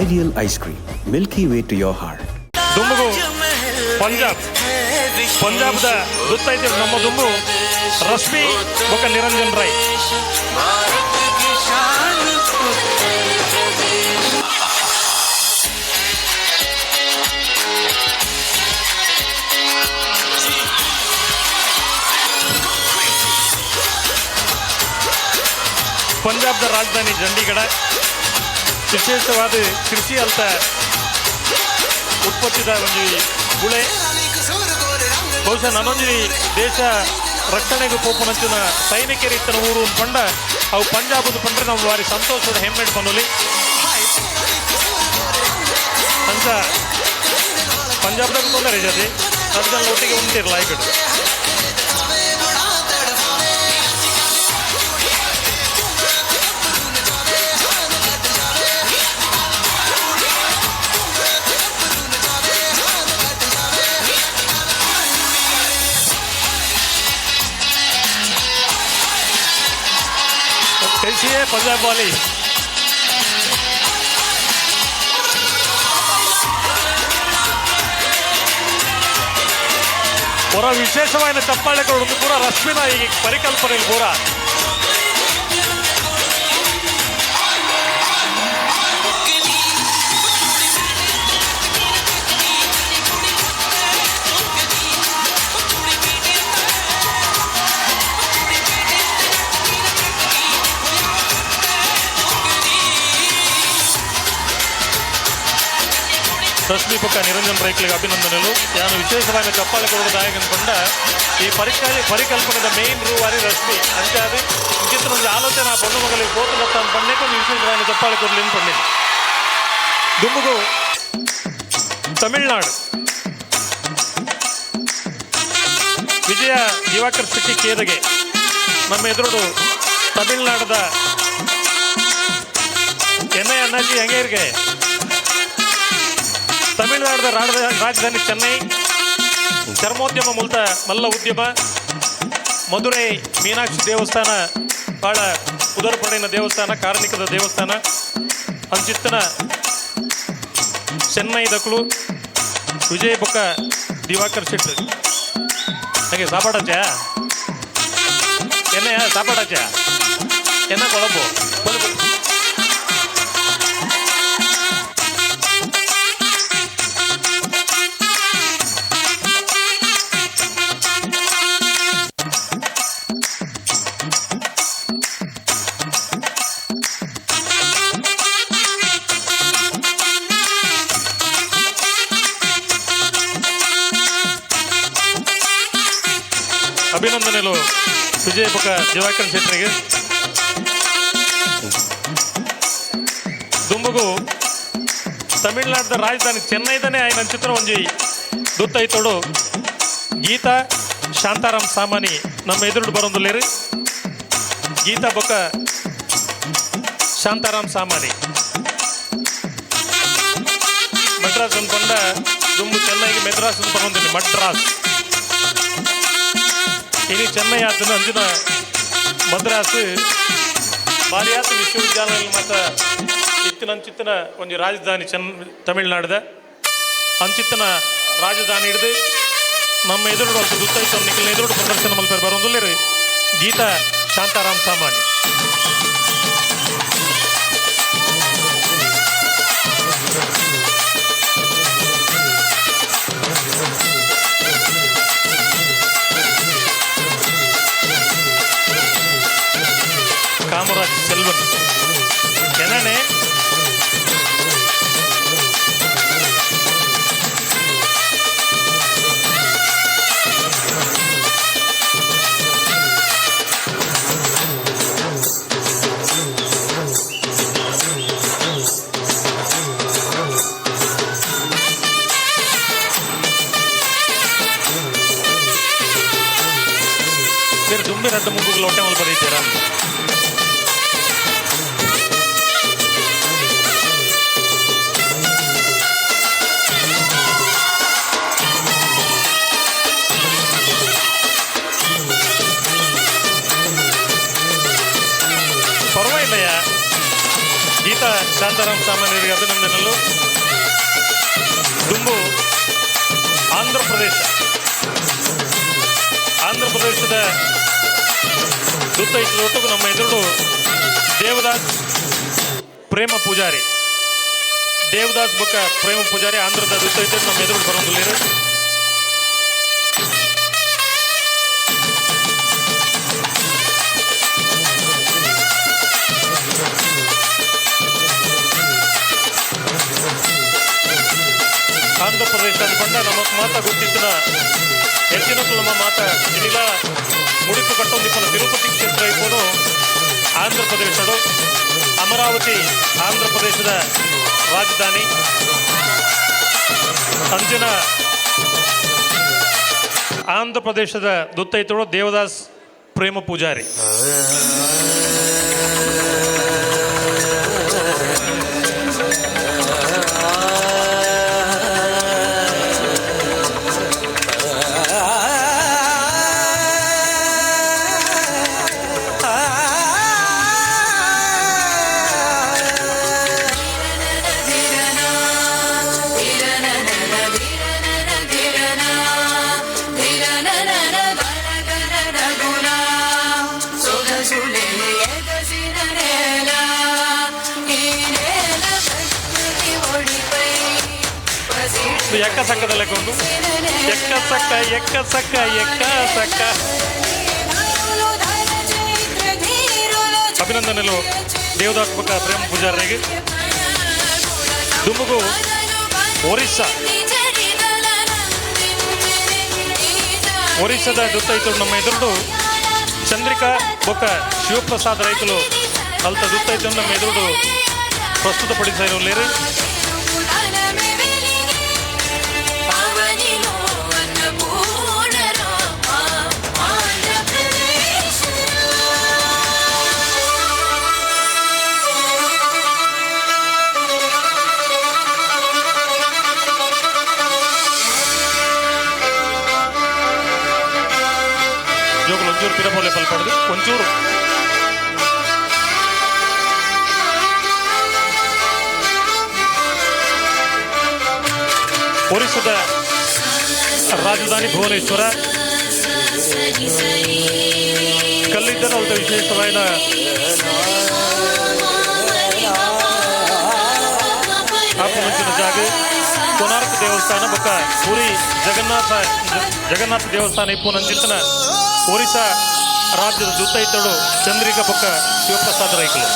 Ideal Ice Cream, Milky Way to your heart. ದುಂಬುಗು Punjab, ಪಂಜಾಬ್ದ ದುತ್ತೈತಿರು ನಮ್ಮ ದುಂಬು ರಶ್ಮಿ ಬೊಕ್ಕ ನಿರಂಜನ್ ರಾಯ್. भारत की शान उत्तर प्रदेश. ಪಂಜಾಬ್ದ ರಾಜಧಾನಿ ಚಂಡೀಗಢ ವಿಶೇಷವಾದ ಕೃಷಿ ಅಂತ ಉತ್ಪತ್ತಿದ ಒಂಜಿ ಬುಳೆ. ಬಹುಶಃ ನನೊಂಜಿ ದೇಶ ರಕ್ಷಣೆಗೆ ಪೋಪುನಂಚಿನ ಸೈನಿಕರು ಇತ್ತನ ಊರು ಪಂಡ ಅವು ಪಂಜಾಬ್ ಪಂಡ್ರೆ ನಾವು ಬಾರಿ ಸಂತೋಷದ ಹೆಮ್ಮೆ ಪನ್ನೊಲಿ. ಅಂಚ ಪಂಜಾಬ್ದಾಗ ತೊಂದರೆ ಜಾತಿ ಅದನ್ನ ಒಟ್ಟಿಗೆ ಉಂಟಿರಲ್ಲ ಈ ಕಡೆ. कैसी है पंजाब वाली? ಪೂರ ವಿಶೇಷವಾದ ಚಪ್ಪಾಳೆಗಳು ಉಂದು ಪೂರ ರಶ್ಮಿನ ಈ ಪರಿಕಲ್ಪನೆ ಪೂರ. ರಶ್ಮಿ ಪಕ್ಕ ನಿರಂಜನ್ ರೈಕ್ಲಿಗೆ ಅಭಿನಂದನೆಲು. ಯಾನು ವಿಶೇಷವಾಗಿ ಚಪ್ಪಾಳೆ ಕೊಡುವ ದಾಯಕನ್ ಪಂಡ ಈ ಪರಿಕಲ್ಪನೆದ ಮೇನ್ ರೂವಾರಿ ರಶ್ಮಿ ಅಂಚಾದ ಇಂಚಿತ್ತಿನ ಆಲೋಚನೆ ಆ ಪೊಣ್ಣು ಮಗಳಿಗೆ ಪೋತುಲತ್ತ ಪಣ್ಣೆ ಕೊಂದು ವಿಶೇಷವಾಗಿ ಚಪ್ಪಾಳೆ ಕೊಡ್ಲಿಂದ ಪಂಡಿನಿ. ದುಂಬುಗು ತಮಿಳುನಾಡು ವಿಜಯ ದಿವಾಕರ್ ಶೆಟ್ಟಿ ಕೇದಗೆ ನಮ್ಮ ಎದುರುಡು ತಮಿಳುನಾಡದ ಎನ್ನ ಅಣ್ಣಾಜಿ ಹೆಂಗೆ ಇರ್ಗೆ. ತಮಿಳುನಾಡದ ರಾಜಧಾನಿ ಚೆನ್ನೈ, ಚರ್ಮೋದ್ಯಮ ಮೂಲತ ಮಲ್ಲ ಉದ್ಯಮ, ಮಧುರೈ ಮೀನಾಕ್ಷಿ ದೇವಸ್ಥಾನ ಭಾಳ ಉದರಪಡಿನ ದೇವಸ್ಥಾನ, ಕಾರ್ಮಿಕದ ದೇವಸ್ಥಾನ ಅಂಚಿತ್ತನ ಚೆನ್ನೈ ದಕ್ಕಲು ವಿಜಯ ಬೊಕ್ಕ ದಿವಾಕರ್ ಶೆಟ್ಟಿ. ಹಾಗೆ ಸಾಪಾಡಾಚಾ என்ன சாப்பாடாச்சா என்ன குழம்பு? ಅಭಿನಂದನೆಗಳು ವಿಜಯ ಬೊಕ್ಕ ದಿವಾಕರ್ ಶೆಟ್ಟರಿಗೆ. ದುಂಬುಗು ತಮಿಳುನಾಡದ ರಾಜಧಾನಿ ಚೆನ್ನೈದನೇ ಆಯ್ನ ಚಿತ್ರ ಒಂಜಿ ದುತ್ತೈತೋಡು ಗೀತಾ ಶಾಂತಾರಾಮ್ ಸಾಮಾನಿ ನಮ್ಮ ಎದುರುಡು ಬರೋಂದುಲ್ಲೇರು. ಗೀತಾ ಬೊಕ್ಕ ಶಾಂತಾರಾಮ್ ಸಾಮಾನಿ ಮದ್ರಾಸ್ ಅನ್ಕೊಂಡ ದುಂಬು ಚೆನ್ನೈಗೆ ಮೆದ್ರಾಸ್ ಅಂತ ಬಂದಿನಿ ಮಡ್ರಾಸ್. ಇನಿ ಚೆನ್ನೈ ಆತನ ಅಂಜಿನ ಮದ್ರಾಸ್ ಬಾರಿಯಾತ ವಿಶ್ವವಿದ್ಯಾಲಯ ಮಾತ್ರ ಇತ್ತಿನ ಅಂಚಿತ್ತಿನ ಒಂಜಿ ರಾಜಧಾನಿ ತಮಿಳುನಾಡದ ಅಂಚಿತ್ತಿನ ರಾಜಧಾನಿ ಹಿಡಿದು ನಮ್ಮ ಎದುರು ದುತ್ತೈತ ನಿಖಿಲ್ ಎದುರು ಪ್ರದರ್ಶನ ಮಲ್ಪೇರು ಬರೋಂದುಲ್ಲೇರು ಗೀತಾ ಶಾಂತಾರಾಮ್ ಸಾಮಾನಿ. ಕಾಮರಾಜ್ ಸೆಲ್ವನ್ ಎನ್ನನೆ ಬೇರೆ ದುಂಬಿ ರಡ್ಡ ಮುಗ್ಗುಗಳು ಲೋಟೆ ಮಲ್ಪ ಬರೀತೀರಾ? ಪರವಾಗಿಲ್ಲಯ್ಯ. ಗೀತಾ ಶಾಂತಾರಾಮ್ ಸಾಮಾನ್ಯರಿಗೆ ಅಭಿನಂದನೆಗಳು. ದುಂಬು ಆಂಧ್ರ ಪ್ರದೇಶ, ಆಂಧ್ರ ಪ್ರದೇಶದ ದುತ್ತೈತದೊಟ್ಟಿಗೂ ನಮ್ಮ ಎದುರು ದೇವದಾಸ್ ಪ್ರೇಮ ಪೂಜಾರಿ, ದೇವದಾಸ್ ಬೊಕ್ಕ ಪ್ರೇಮ ಪೂಜಾರಿ ಆಂಧ್ರದ ದುತ್ತೈತ ನಮ್ಮ ಎದುರು ಬರೋದಿಲ್ಲ. ಆಂಧ್ರ ಪ್ರದೇಶ ಅಂದ್ಕೊಂಡ ನಮಗೆ ಮಾತಾ ಗೊತ್ತಿದ್ದ ಹೆಚ್ಚಿನ ನಮ್ಮ ಮಾತ ಇನಿಲ ಮುಡಿಪು ಕಟ್ಟೊಂದಿಪ್ಪನ ತಿರುಪತಿ ಕ್ಷೇತ್ರ ಇಪ್ಪನು ಆಂಧ್ರ ಪ್ರದೇಶಡು. ಅಮರಾವತಿ ಆಂಧ್ರ ಪ್ರದೇಶದ ರಾಜಧಾನಿ. ಅಂಜಿನ ಆಂಧ್ರ ಪ್ರದೇಶದ ದುತ್ತೈತಳು ದೇವದಾಸ್ ಪ್ರೇಮ ಪೂಜಾರಿ. ಎಕ್ಕ ಸಕ್ಕದ ಲೆಕ್ಕ ಎಕ್ಕ ಸಕ್ಕ ಎಕ್ಕ ಸಕ್ಕ ಎಕ್ಕ ಸಕ್ಕ. ಅಭಿನಂದನೆಗಳು ದೇವದಾಸ್ ಬೊಕ್ಕ ಪ್ರೇಮ ಪೂಜಾರಿಗೆ. ದುಂಬುಗು ಒರಿಸ್ಸಾ ಒರಿಸ್ಸಾದ ದುತ್ತೈತುಡು ನಮ್ಮ ಎದುರುಡು ಚಂದ್ರಿಕಾ ಬೊಕ್ಕ ಶಿವಪ್ರಸಾದ್ ರೈತಲು ಅಲ್ತ ದುತ್ತೈತು ನಮ್ಮ ಎದುರುಡು ಪ್ರಸ್ತುತಪಡಿಸಿರುವಲ್ಲಿ. ಜೋಗುలు ಒಂಚೂರು ಪಿರಪೋಲೆ ಪಲ್ಪಡ್ದು ಒಂಚೂರು. ಒರಿಸ್ಸಾದ ರಾಜಧಾನಿ ಭುವನೇಶ್ವರ ಕಲ್ಲಿದ್ದರ ಅಲ್ತ ವಿಶೇಷವಾದ ಆಪುನಂಚಿನ ಜಾಗ ಕೊನಾರ್ಕ್ ದೇವಸ್ಥಾನ ಬೊಕ್ಕ ಪುರಿ ಜಗನ್ನಾಥ ಜಗನ್ನಾಥ ದೇವಸ್ಥಾನ ಇಪ್ಪುನಂಚಿತ್ತನ ಒರಿಸ್ಸಾ ರಾಜ್ಯದ ದುತ್ತೈತಡು ಚಂದ್ರಿಕಾ ಬೊಕ್ಕ ಶಿವಪ್ರಸಾದ್ ರೈಕಲು.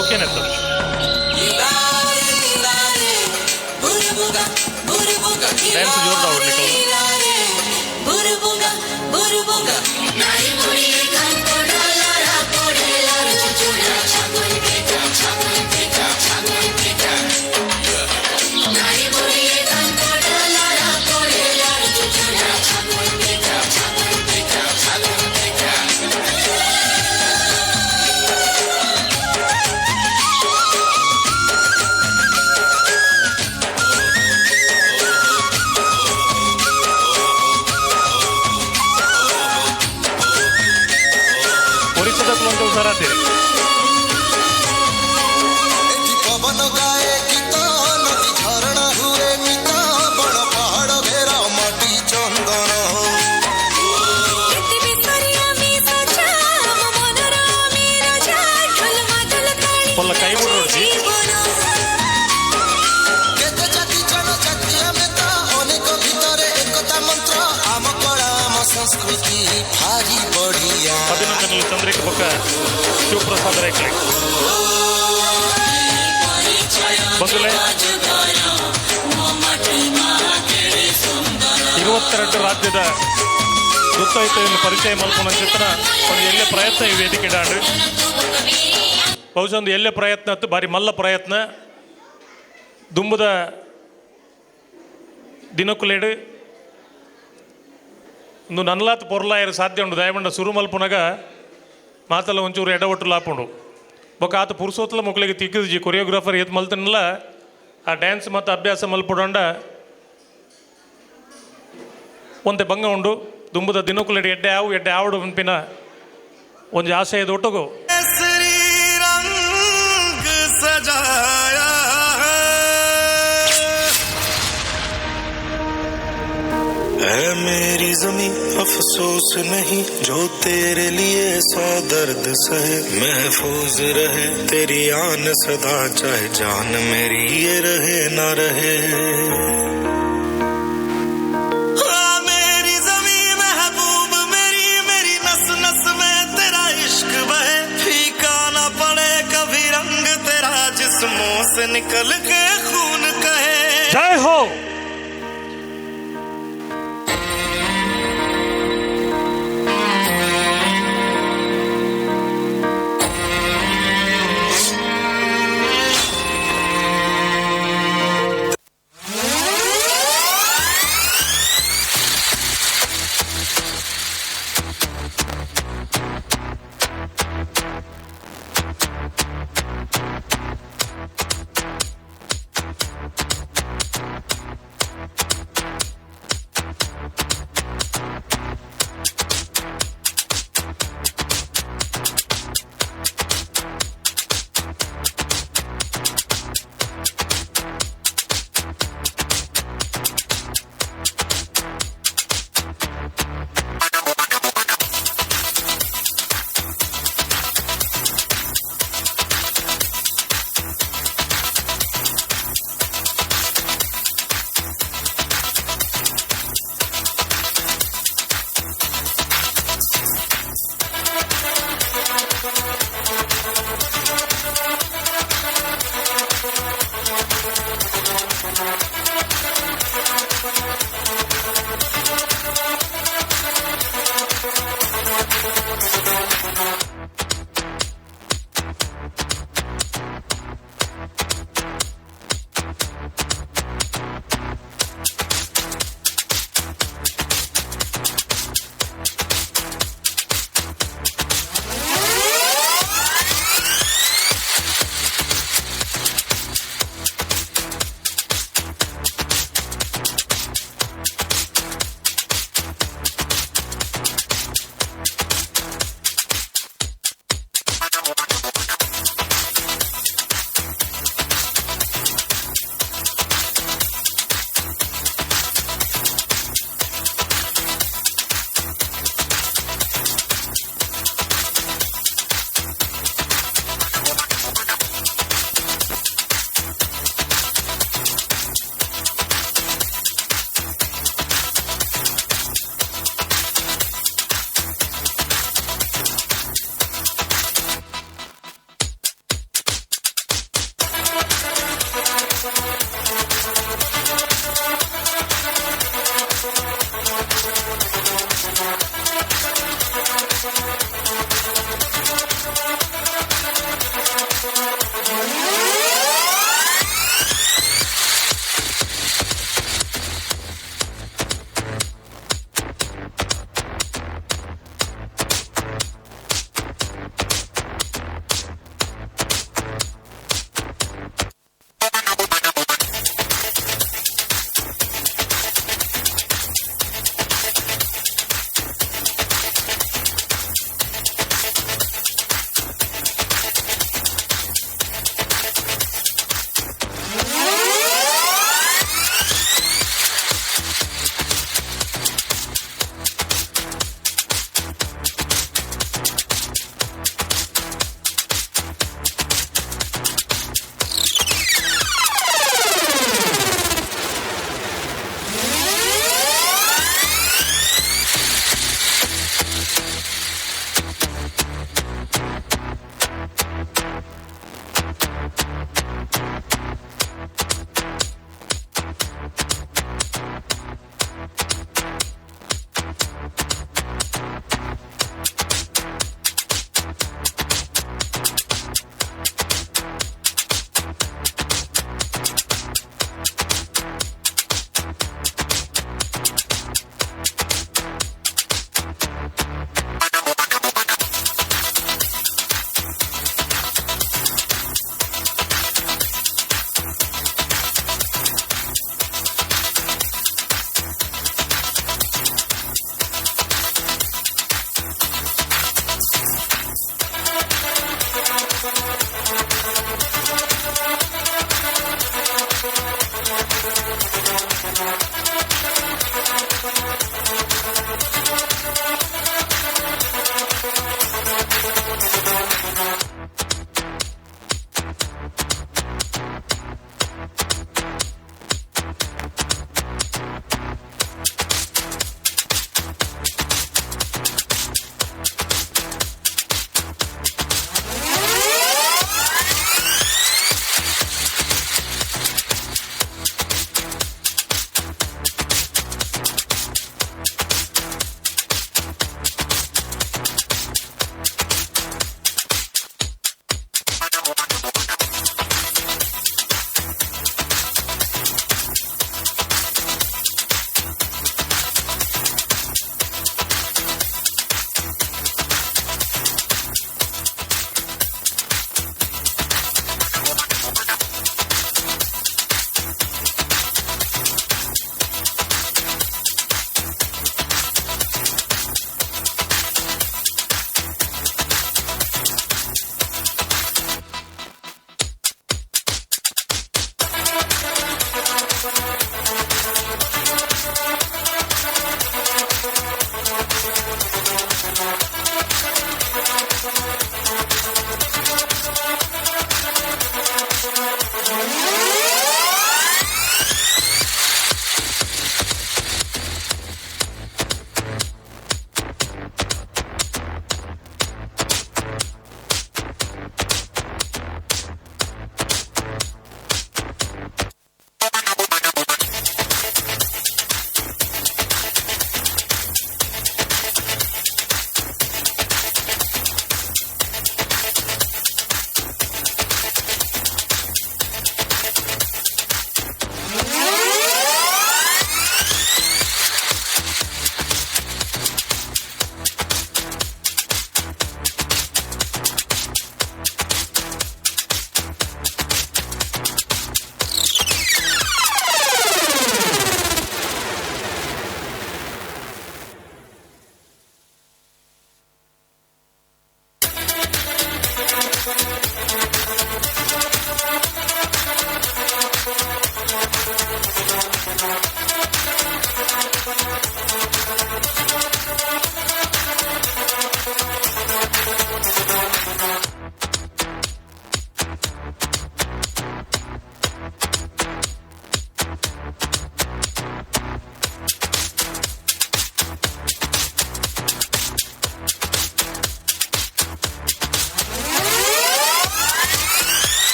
ಓಕೆನತ್ತು. ಡ್ಯಾನ್ಸ್ ಜೋರ್ದ ಆಡ್ಲಿಕ್ಕೆ. ಒರಿಸ್ಸಾದ ಕುಲಂತ ಹುಷಾರಾತೀರಿ. ଏଠି ପବନ ଗାଏ ଗୀତ, ନଦୀ ଝରଣା ହୁଏ ମିତ, ବଣ ପାହାଡ଼ ଘେରା ମାଟି ଚନ୍ଦନ। ಪೊಲ್ಲ ಕೈ ಬಿಡ್ರೋಡ್ಸಿ. କେତେ ଜାତି ଜନଜାତି ଆମେ ତ ଅନେକ ଭିତରେ ଏକତା ମନ୍ତ୍ର, ଆମ କଳା ଆମ ସଂସ୍କୃତି ଭାରି ବଢିଆ। ಅಭಿನಂದನೆಗಳು ಚಂದ್ರಿಕಾ ಬೊಕ್ಕ ಶಿವಪ್ರಸಾದ್ ರೈಕಲೆ. ಬಂಧುಲೆ, 22 ರಾಜ್ಯದ ದುತ್ತೈತೆಯನ್ನು ಪರಿಚಯ ಮಲ್ಪುನಂಚಿತ್ತನ ಒಂದು ಎಲ್ಲೆ ಪ್ರಯತ್ನ ಈ ವೇದಿಕೆ ಡಾಂಡ್ರಿ. ಬಹುಶಃ ಒಂದು ಎಲ್ಲೆ ಪ್ರಯತ್ನ ಅತ್ತು ಬಾರಿ ಮಲ್ಲ ಪ್ರಯತ್ನ. ದುಂಬುದ ದಿನಕ್ಕುಲೇಡು ಒಂದು ನನ್ಲಾತ್ ಪೊರ್ಲಾಯರು ಸಾಧ್ಯ ಉಂಡು. ದಯಮಂಡ ಸುರು ಮಲ್ಪುನಗ ಮಾತಲ್ಲ ಒಂಚೂರು ಎಡವಟ್ಟು ಲಾಪುಂಡು. ಬೊಕ್ಕ ಆತ ಪುರುಸೋತ್ಲ ಮೊಕ್ಕಳಿಗೆ ತಿಕ್ಕಿದ್ಜಿ. ಕೊರಿಯೋಗ್ರಾಫರ್ ಏತ್ ಮಲ್ತನಲ್ಲ ಆ ಡ್ಯಾನ್ಸ್ ಮತ್ತು ಅಭ್ಯಾಸ ಮಲ್ಪುಡಂಡ ಒಂತೆ ಭಂಗ ಉಂಡು. ದುಂಬುದ ದಿನಕ್ಕುಲೇಡು ಎಡ್ಡೆ ಆವು ಎಡ್ಡೆ ಆವಡು ಪನ್ಪಿನ ಒಂಜಿ ಆಶಯದ ಒಟ್ಟುಗು. केसरी रंग सजाया है। ऐ मेरी जमी अफसोस नहीं, जो तेरे लिए सौ दर्द सहे, महफूज रहे तेरी आन सदा, चाहे जान मेरी ये रहे ना रहे। हाँ, मेरी जमी महबूब मेरी, मेरी नस नस में तेरा इश्क बहे, फीका ना पड़े कभी रंग तेरा, जिस्मों से निकल के खून कहे। ಜೈ ಹೋ.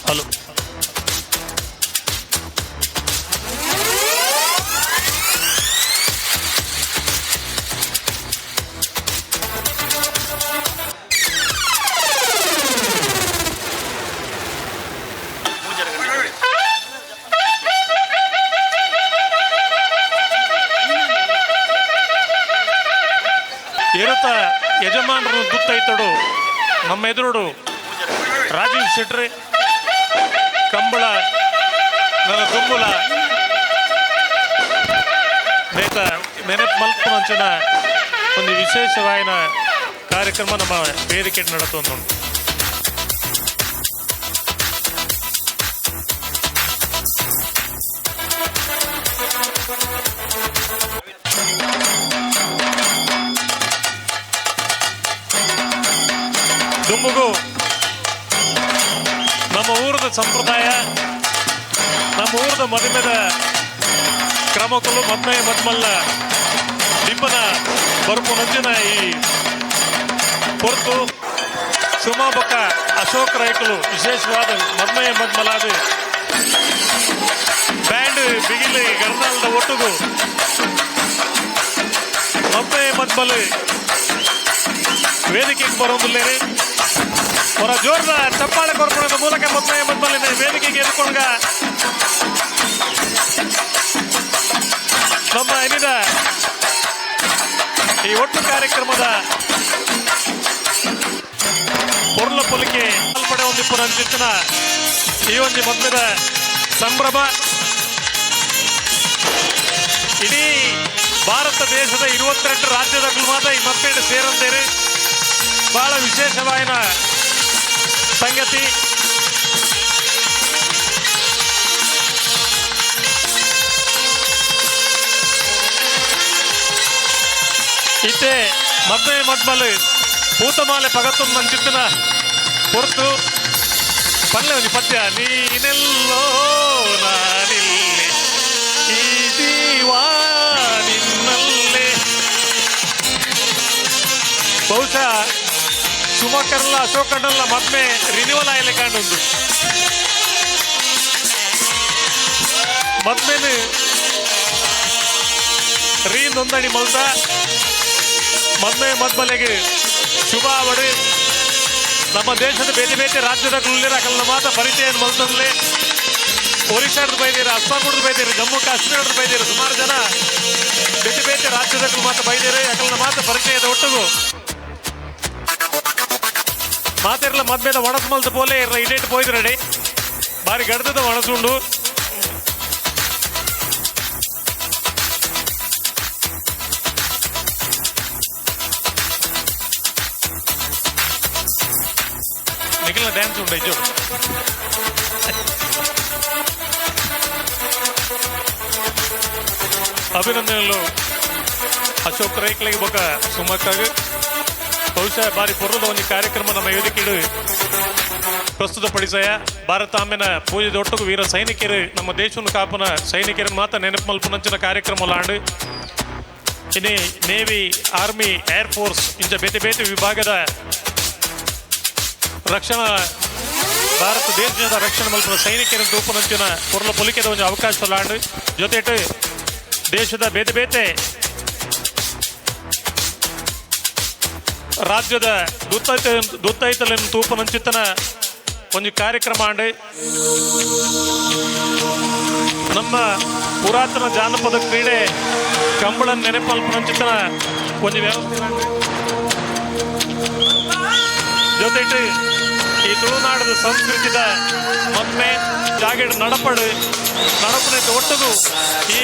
ಹಲೋ. ಇರುತ್ತ ಯಜಮಾನರು ದುತ್ತೈತಡು ನಮ್ಮ ಎದುರುಡು ರಾಜೀವ್ ಶೆಟ್ರಿ ಕಂಬಳ ನನ್ನ ದುಂಬುಲ ನೇತ ನೆನಪು ಮಲ್ಪುನಂಚಿನ ಒಂದು ವಿಶೇಷವಾಯಿನ ಕಾರ್ಯಕ್ರಮ ನಮ್ಮ ವೇದಿಕೆ ನಡತೊಂದುಂಟು. ದುಂಬುಗು ನಮ್ಮ ಊರದ ಸಂಪ್ರದಾಯ, ನಮ್ಮ ಊರದ ಮದುಮೆದ ಕ್ರಮಕ್ಕಲು ಮದ್ಮೆ ಮದ್ಮಲ್ಲ ಬಿಂಬನ ಬರುಪು ನಂಜಿನ ಈ ಹೊರತು ಸುಮಾಬಕ್ಕ ಅಶೋಕ್ ರೈಕಲು ವಿಶೇಷವಾದ ಮದ್ಮಯ ಮದ್ಮಲಾದ ಬ್ಯಾಂಡ್ ಬಿಗಿಲಿ ಗರ್ನಾಲ್ದ ಒಟ್ಟುಗು ಮದ್ಮಯ ಮದ್ಮಲ್ ವೇದಿಕೆಗೆ ಬರೋದಿಲ್ಲೇರಿ. ಅವರ ಜೋರದ ಚಪ್ಪಾಳೆ ಕೊರ್ಪಣದ ಮೂಲಕ ಮದ್ಮಯ ಮದ್ಮಲಿನ ವೇದಿಕೆಗೆ ಎದ್ಕೊಂಡ ನಮ್ಮ ಏನಿದ ಈ ಒಟ್ಟು ಕಾರ್ಯಕ್ರಮದ ಪೊರ್ಲ ಪೊಲಿಕೆ ಪಡೆ ಒಂದಿಪ್ಪು ಅಂಚಿತ್ತಿನ ಈ ಒಂದು ಮದ್ಮೆದ ಸಂಭ್ರಮ ಇಡೀ ಭಾರತ ದೇಶದ 22 ರಾಜ್ಯದ ಮಾತ್ರ ಈ ಮದ್ಮೆಡ್ ಸೇರಂದೇರಿ. ಬಹಳ ವಿಶೇಷವಾದ ಸಂಗತಿ. ಇತ್ತೆ ಮದ್ಮೆ ಮದ್ಮಲ್ ಪೂತಮಾಲೆ ಪಗತ್ತು ಮಂಚಿತ್ತಿನ ಹೊರತು ಪಲ್ಲೆ ಒಂಜಿ ಪದ್ಯ ನೀನೆಲ್ಲೋ ನಾನಿಲ್ಲಿ ಈ ಜೀವ ನಿನ್ನಲ್ಲೇ. ಬಹುಶಃ ಸುಮಕರ್ಲ ಅಶೋಕಣ್ಣಲ್ಲ ಮದ್ಮೆ ರಿನ್ಯೂವಲ್ ಆಯಲೆ ಕಾಣುಂಡು. ಮದ್ಮೆನು ರೀ ನೋಂದಣಿ ಮಲ್ತ ಮದ್ಮೆ ಮದ್ಮಲೆಗೆ ಶುಭ ಅವಡು. ನಮ್ಮ ದೇಶದ ಬೇರೆ ಬೇರೆ ರಾಜ್ಯದ ಅಕಲ್ನ ಮಾತ ಪರಿಚಯ ಮಲ್ತಂದ್ಲೆ. ಒರಿಸ್ಸಾಡ್ದು ಬೈದಿರ, ಅಸ್ಸಾಂಡ್ದು ಬೈದಿರಿ, ಜಮ್ಮು ಕಾಶ್ಮೀರಡ್ದು ಬೈದಿರಿ, ಸುಮಾರು ಜನ ಬೇರೆ ಬೇರೆ ರಾಜ್ಯದ ಮಾತ ಬೈದಿರಿ. ಅಕಲ್ನ ಮಾತ ಪರಿಚಯದ ಒಟ್ಟುಗು ಮಾತಿರ್ಲ ಮದ್ಮೇದ ಒಣಸ್ ಮಲ್ತ ಪೋಲೆ ಇರ್ಲ ಇಡೇಟ್ ಪೋಯ್ದಿರಡಿ ಬಾರಿ ಗಡ್ದದ ಒಣಸುಂಡು. ನಿಖಿಲ್ನ ಡ್ಯಾನ್ಸ್ ಉಂಟು ಇಜ್ಜು. ಅಭಿನಂದನೆಗಳು ಅಶೋಕ್ ರೈಕ್ಲಿಗೆ ಬೊಕ್ಕ ಸುಮಕ್ಕಾಗ. ಬಹುಶಃ ಬಾರಿ ಪೊರ್ಲದ ಒಂದು ಕಾರ್ಯಕ್ರಮ ನಮ್ಮ ವೇದಿಕೆಡು ಪ್ರಸ್ತುತಪಡಿಸಯ. ಭಾರತಾಂಬೆನ ಪೂಜೆ ದೊಟ್ಟುಗು ವೀರ ಸೈನಿಕರು ನಮ್ಮ ದೇಶವನ್ನು ಕಾಪುನ ಸೈನಿಕರು ಮಾತ ನೆನಪು ಮಲ್ಪುನಂಚಿನ ಕಾರ್ಯಕ್ರಮ ಲಾಂಡು. ಇನಿ ನೇವಿ, ಆರ್ಮಿ, ಏರ್ ಫೋರ್ಸ್ ಇಂಚ ಬೇತೆ ಬೇತೆ ವಿಭಾಗದ ರಕ್ಷಣಾ ಭಾರತ ದೇಶದ ರಕ್ಷಣೆ ಮಲ್ಪುನ ಸೈನಿಕರ ತೂಪುನಂಚಿನ ಪೊರ್ಲ ಪೊಲಿಕೆದ ಒಂದು ಅವಕಾಶ ಲಾಂಡು. ಜೊತೆಟು ದೇಶದ ಬೇತೆ ಬೇತೆ ರಾಜ್ಯದ ದುತ್ತೈತలను ತೂಪುನಂಚಿತನ ಒಂದು ಕಾರ್ಯಕ್ರಮ ಅಂಡು. ನಮ್ಮ ಪುರಾತನ ಜಾನಪದ ಕ್ರೀಡೆ ಕಂಬಳ ನೆನಪಲ್ಪನಂಚಿತನ ಒಂದು ವ್ಯವಸ್ಥೆ. ಜೊತೆಟು ಈ ತುಳುನಾಡದ ಸಂಸ್ಕೃತಿದ ಮದ್ಮೆ ಜಾಗೆಡ್ ನಡಪಡು ನಡಪನೆ ಒಟ್ಟುಗು ಈ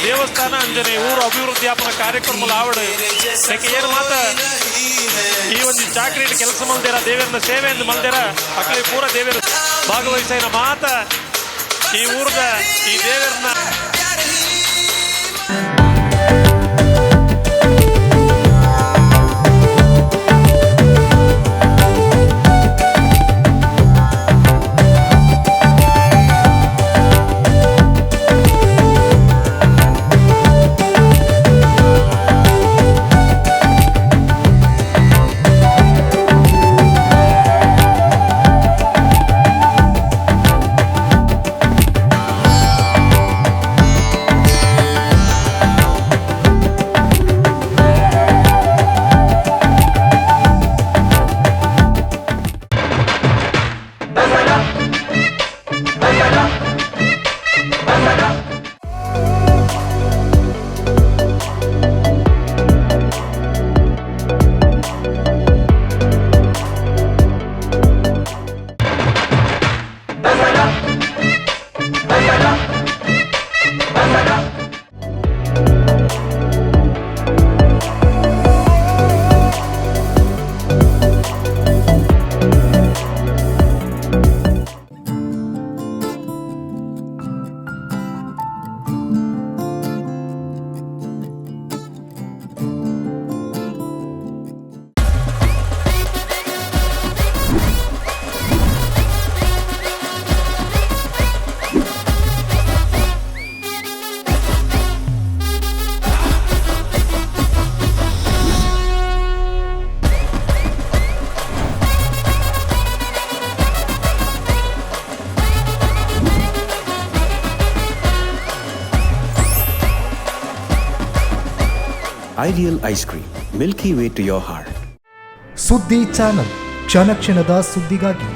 ದೇವಸ್ಥಾನ ಅಂಜನೆ ಊರು ಅಭಿವೃದ್ಧಿ ಆಪನ ಕಾರ್ಯಕ್ರಮ ಆವಡು. ಯಾಕೆ ಏನು ಮಾತ ಈ ಒಂದು ಚಾಕ್ರಿ ಕೆಲಸ ಮಲ್ದೇರ ದೇವರನ್ನ ಸೇವೆ ಎಂದು ಮಲ್ದೇರ ಅಕಲಿ ಪೂರ ದೇವರ ಭಾಗವಹಿಸಿನ ಮಾತ ಈ ಊರದ ಈ ದೇವರನ್ನ. Ideal Ice Cream, Milky Way to your heart. ಸುದ್ದಿ ಚಾನಲ್, ಕ್ಷಣ ಕ್ಷಣದ ಸುದ್ದಿಗಾಗಿ.